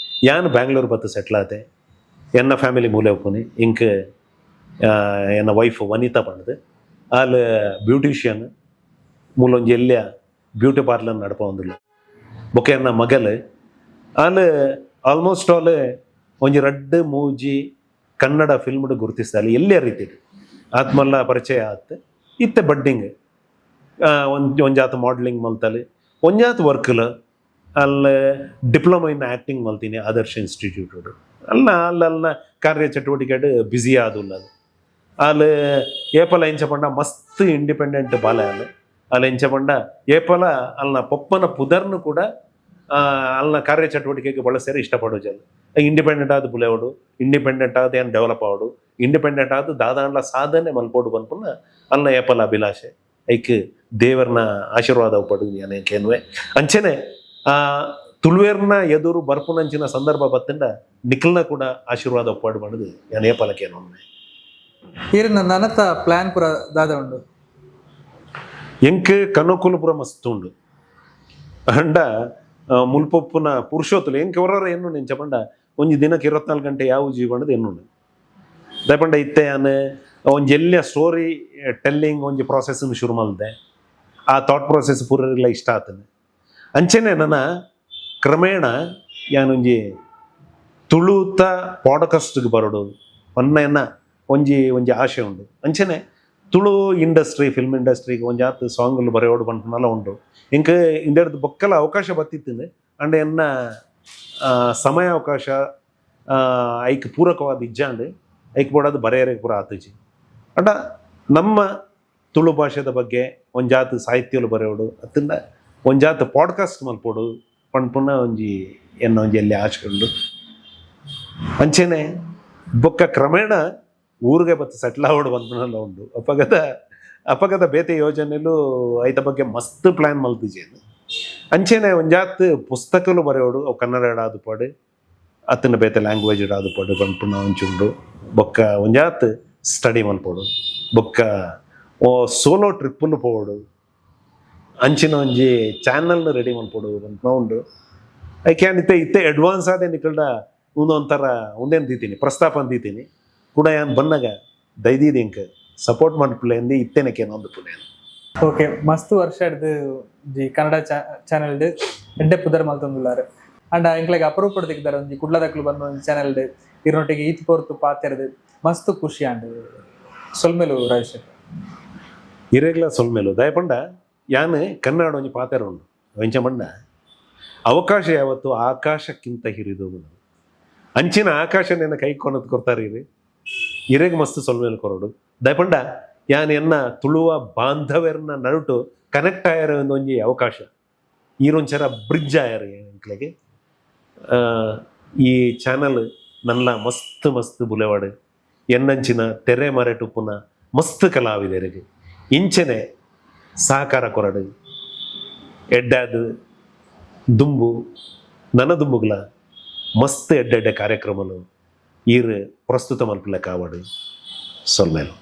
ಯಾನ್ ಬ್ಯಾಂಗ್ಳೂರ್ ಬತ್ತು ಸೆಟ್ಲ್ ಆತೆ. ಎನ್ನ ಫ್ಯಾಮಿಲಿ ಮೂಲೆ ಉಪ್ಪುನಿ. ಇಂಕ್ ಎನ್ನ ವೈಫ್ ವನಿತಾ ಪಂಡ್ದು, ಆಲ್ ಬ್ಯೂಟಿಷಿಯನ್, ಮೂಲೊಂಜಿ ಎಲ್ಯ ಬ್ಯೂಟಿ ಪಾರ್ಲರ್ ನಡಪವೊಂದುಲ್ಲ. ಬೊಕ್ಕ ಎನ್ನ ಮಗಲ್, ಆಲ್ ಆಲ್ಮೋಸ್ಟ್ ಆಲ್ ಒಂಜಿ ರಡ್ಡ್ ಮೂಜಿ ಕನ್ನಡ ಫಿಲ್ಮ್ಡ್ ಗುರುತಿಸ್ತಾಳೆ ಎಲ್ಲಿಯ ರೀತಿಡ್. ಆತ್ಮಲ್ಲ ಪರಿಚಯ ಆತ್. ಇತ್ತೆ ಬಡ್ಡಿಂಗ್ ಒಂಜಿ ಒಂಜಾತ್ ಮಾಡಲಿಂಗ್ ಮಲ್ತಲೆ, ಒಂಜಾತ್ ವರ್ಕ್ಲ. ಅಲ್ಲ diploma in acting ಮಲ್ತೀನಿ ಆದರ್ಶ ಇನ್ಸ್ಟಿಟ್ಯೂಟ್. ಅಲ್ಲ ಅಲ್ಲ ಅಲ್ಲ ಕಾರ್ಯ ಚಟುವಟಿಕೆಡ್ ಬ್ಯುಸಿ ಆದುಲ್ಲ. ಅಲ್ ಏಪಲ ಎಂಚ ಪಂಡ ಮಸ್ತ್ ಇಂಡಿಪೆಂಡೆಂಟ್ ಬಾಲೆ ಅಲ್. ಅಲ್ ಎಂಚ ಪಂಡ ಏಪಲ ಅಲ್ನ ಪೊಪ್ಪನ ಪುದರ್ನು ಕೂಡ ಅಲ್ನ ಕಾರ್ಯ ಚಟುವಟಿಕೆಗೆ ಬಳಸ್ಯಾರ ಇಷ್ಟಪಡೋಜಲ್. ಇಂಡಿಪೆಂಡೆಂಟ್ ಆದ್ ಬುಲೆವಡು, ಇಂಡಿಪೆಂಡೆಂಟ್ ಆದ್ ಏನ್ ಡೆವಲಪ್ ಆವಡು, ಇಂಡಿಪೆಂಡೆಂಟ್ ಆದ್ ದಾದಾಂಡ್ಲ ಸಾಧನೆ ಮಲ್ಪೋಡು ಪನ್ಪುನ ಅಲ್ನ ಏಪಲ ಅಭಿಲಾಷೆ. ಐಕ್ ದೇವರ್ನ ಆಶೀರ್ವಾದ ಉಪ್ಪಡು ಕೇನ್ವೆ. ಅಂಚೆನೆ ಆ ತುಳುವೇರ್ನ ಎದುರು ಬರ್ಪುನಂಚಿನ ಸಂದರ್ಭ ಬತ್ತಂಡ ನಿಖಲ್ನ ಕೂಡ ಆಶೀರ್ವಾದ ಉಪ್ಪಾಡು ಪಂಡುದು ಯಾನ್ ಏಪಲ ಕೇನೊನ್ನೆ. ಈರಿನ ನನತ ಪ್ಲಾನ್ ಪೂರ ದಾದ ಉಂಡು? ಎಂಕ್ ಕನಕುಲು ಪೂರ ಮಸ್ತ್ ಉಂಡು. ಅಂಡ ಮುಲ್ಪೊಪ್ಪುನ ಪುರುಷೋತ್ತುಲು ಎಂಕ್ ಹೊರರ ಎನ್ನುಂಡು ಎಂಚ ಪಂಡ, ಒಂಜಿ ದಿನಕ್ಕೆ 24 ಗಂಟೆ ಯಾವ ಜೀವನದ ಎನ್ನುಂಡು. ದಯಪಂಡ ಇತ್ತೆ ಯಾನ್ ಒಂಜಿ ಎಲ್ಲಿಯ ಸ್ಟೋರಿ ಟೆಲ್ಲಿಂಗ್ ಒಂಜಿ ಪ್ರಾಸೆಸ್ ಶುರು ಮಲ್ದೆ. ಆ ಥಾಟ್ ಪ್ರಾಸೆಸ್ ಪೂರೆಲ್ಲ ಇಷ್ಟ ಆತನೆ. ಅಂಚೆನೆ ನನ್ನ ಕ್ರಮೇಣ ಯಾನೊಂಜಿ ತುಳುತ ಪಾಡ್ಕಾಸ್ಟ್ಗೆ ಬರೋಡು ಪನ್ನ ಒಂಜಿ ಒಂಜಿ ಆಶೆ ಉಂಡು. ಅಂಚೆನೆ ತುಳು ಇಂಡಸ್ಟ್ರಿ, ಫಿಲ್ಮ್ ಇಂಡಸ್ಟ್ರಿಗೆ ಒಂಜಾತ್ ಸಾಂಗ್ಲು ಬರೆಯೋಡು ಪನ್ಪುನಲ ಉಂಡು. ಇಂಕ್ ಇಂದೆಡ್ದು ಬೊಕ್ಕಲ ಅವಕಾಶ ಬತ್ತಿತ್ತಿಂದು. ಅಂಡ ಎನ್ನ ಸಮಯಾವಕಾಶ ಐಕ್ ಪೂರಕವಾದ ಇಜ್ಜಾಂಡ್. ಐಕ್ ಬೋಡಾದ್ ಬರೆಯರೆ ಪೂರ ಆತುಜಿ. ಅಂಡ ನಮ್ಮ ತುಳು ಭಾಷೆದ ಬಗ್ಗೆ ಒಂಜಾತ್ ಸಾಹಿತ್ಯಲು ಬರೆಯೋಡು ಅತ್ತಂಡ ಒಂಜಾತ್ ಪಾಡ್ಕಾಸ್ಟ್ ಮಲ್ಪೋಡು. ಪನ್ಪುನ ಒಂಜಿ ಎನ್ನ ಒಂಜಿ ಎಲ್ಲಿ ಆಶೆ ಉಂಡು. ಅಂಚೆನೆ ಬೊಕ್ಕ ಕ್ರಮೇಣ ಊರಿಗೆ ಬತ್ತು ಸೆಟ್ಲ್ ಆವಡು ಪನ್ಪುನಲ ಉಂಡು. ಅಪಗದ ಅಪಗದ ಬೇತೆ ಯೋಜನೆಲು ಐತ ಬಗ್ಗೆ ಮಸ್ತ್ ಪ್ಲ್ಯಾನ್ ಮಲ್ತಿಜೇನು. ಅಂಚೆನೆ ಒಂಜಾತ್ ಪುಸ್ತಕಲು ಬರೆಯೋಡು, ಅವು ಕನ್ನಡ ಆದುಪಡು ಅತ್ತನ ಬೇತೆ ಲ್ಯಾಂಗ್ವೇಜ್ ಆದುಪಡು ಪನ್ಪುನ ಒಂಚಿ ಉಂಡು. ಬೊಕ್ಕ ಒಂಜಾತ್ ಸ್ಟಡಿ ಮಲ್ಪೊಡು, ಬೊಕ್ಕ ಓ ಸೋಲೋ ಟ್ರಿಪ್ಪನ್ನು ಪೋವೊಡು, ಅಂಚಿನ ಒಂಜಿ ಚಾನಲ್ನ ರೆಡಿ ಮಲ್ಪೊಡು ಪನ್ಪುನ ಉಂಡು. ಐಕೆ ಇತ್ತೆ ಇತ್ತೆ ಅಡ್ವಾನ್ಸ್ ಆದ ನಿಕಲ್ಡ ಒಂದೊಂಥರ ಒಂದೇನು ದೀತೀನಿ, ಪ್ರಸ್ತಾಪ ದೀತೀನಿ ಕೂಡ. ಯಾನ್ ಬನ್ನಗ ದೈದೀದಿ ಇಂಕ್ ಸಪೋರ್ಟ್ ಮನ್ಪುಲೆ ಅಂದು ಇತ್ತೆನಕ್ಕೆ ಒಂದು ಪುಲೆ. ಓಕೆ, ಮಸ್ತ್ ವರ್ಷ ಹಿಡ್ದು ಒಂಜಿ ಕನ್ನಡ ಚಾನೆಲ್ ಎಡ್ಡೆ ಪುದರ್ ಮಲ್ತೊಂದುಲ್ಲಾರ್. ಅಂಡ ಎಂಕ್ಲೆಗ್ ಅಪರೂಪಡ್ ತಿಕ್ದಾರ ಒಂಜಿ ಕುಡ್ಲದಕ್ಲು ಬಂದ ಒಂಜಿ ಚಾನೆಲ್. ಇರ್ನೊಟ್ಟಿಗೆ ಈತ್ ಪೊರ್ತು ಪಾತೆರ್ದು ಮಸ್ತ್ ಖುಷಿ ಆಂಡ್. ಸೊಲ್ಮೆಲು ರಾಜೇಶ್. ಇರೆಗ್ಲ ಸೊಲ್ಮೆಲು. ದಯಪಂಡ ಯಾನ್ ಕನ್ನಡ ಒಂಜಿ ಪಾತೆರ ಉಂಡು ಒಂಚ ಪಂಡ, ಅವಕಾಶ ಯಾವತ್ತು ಆಕಾಶಕ್ಕಿಂತ ಹಿರಿದು. ಅಂಚಿನ ಆಕಾಶ ನಿನ್ನ ಕೈ ಕೊನದ್ ಕೊರ್ತಾರೆ ಇರಿ. ಇರೆಗ್ ಮಸ್ತ್ ಸೊಲ್ಮೆಲು ಕೊರಡು. ದಯಪಂಡ ಯಾನ್ ಎನ್ನ ತುಳುವ ಬಾಂಧವ್ಯರ್ನ ನಡುಟು ಕನೆಕ್ಟ್ ಆಯರ ಒಂಜಿ ಅವಕಾಶ, ಈರೊಂಚರ ಬ್ರಿಡ್ಜ್ ಆಯರ್ ಎಂಕ್ಲೆಗೆ. ಈ ಚಾನಲ್ ನಲ್ಲ ಮಸ್ತ್ ಮಸ್ತ್ ಬುಲೆವಾಡು. ಎನ್ನಂಚಿನ ತೆರೆ ಮರೆಟುಪ್ಪುನ ಮಸ್ತ್ ಕಲಾವಿದರಿಗೆ ಇಂಚೆನೆ ಸಹಕಾರ ಕೊರಡು. ಎಡ್ಡಾದ ದುಂಬು ನನ ದುಂಬುಗ್ಲ ಮಸ್ತ್ ಎಡ್ಡೆಡ್ಡೆ ಕಾರ್ಯಕ್ರಮನು ಈರ್ ಪ್ರಸ್ತುತ ಮಲ್ಪಲೆ ಕಾವಡು. ಸೊಲ್ಮೆಲು.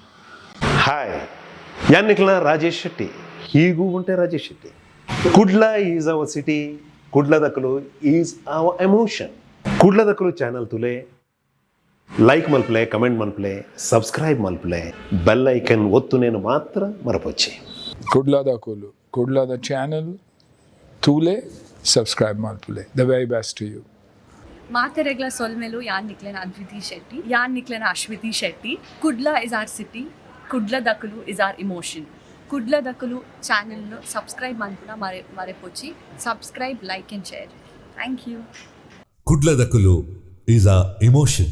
ಹಾಯ್, ಯಾನ್ ನಿಕ್ಲ ರಾಜೇಶ್ ಶೆಟ್ಟಿ, ಹೀಗೂ ಉಂಟೆ Rajesh Shetty. Kudla is our city, ಕುಡ್ಲದಕಲು is our emotion. ಕುಡ್ಲದಕಲು channel ತುಲೆ, ಲೈಕ್ ಮಲ್ಪಲೆ, ಕಮೆಂಟ್ ಮಲ್ಪಲೆ, ಸಬ್ಸ್ಕ್ರೈಬ್ ಮಲ್ಪಲೆ, ಬೆಲ್ ಐಕನ್ ಒತ್ತುನೇನು ಮಾತ್ರ ಮರಪೊಚ್ಚಿ. ಕುಡ್ಲದಕುಲು, ಕುಡ್ಲದ ಚಾನಲ್ ತೂಲೆ, ಸಬ್ಸ್ಕ್ರೈಬ್ ಮಲ್ಪುಲೆ. The very best to you. ಮಾತೆರೆಗ್ಲ ಸೊಲ್ಮೆಲು. ಯಾನ್ ನಿಕ್ಲೆನ ಅದ್ವಿತಿ ಶೆಟ್ಟಿ, ಯಾನ್ ನಿಕ್ಲೆನ Ashwithi Shetty. Kudla is our city, ಕುಡ್ಲದಕಲು is our emotion. ಕುಡ್ಲದಕಲು ಚಾನೆಲ್ನು subscribe ಮನ್ಪುನ ಮರೆ ಮರೆಪೊಚ್ಚಿ. Subscribe, like and share. Thank you. ಕುಡ್ಲದಕುಲು is a emotion.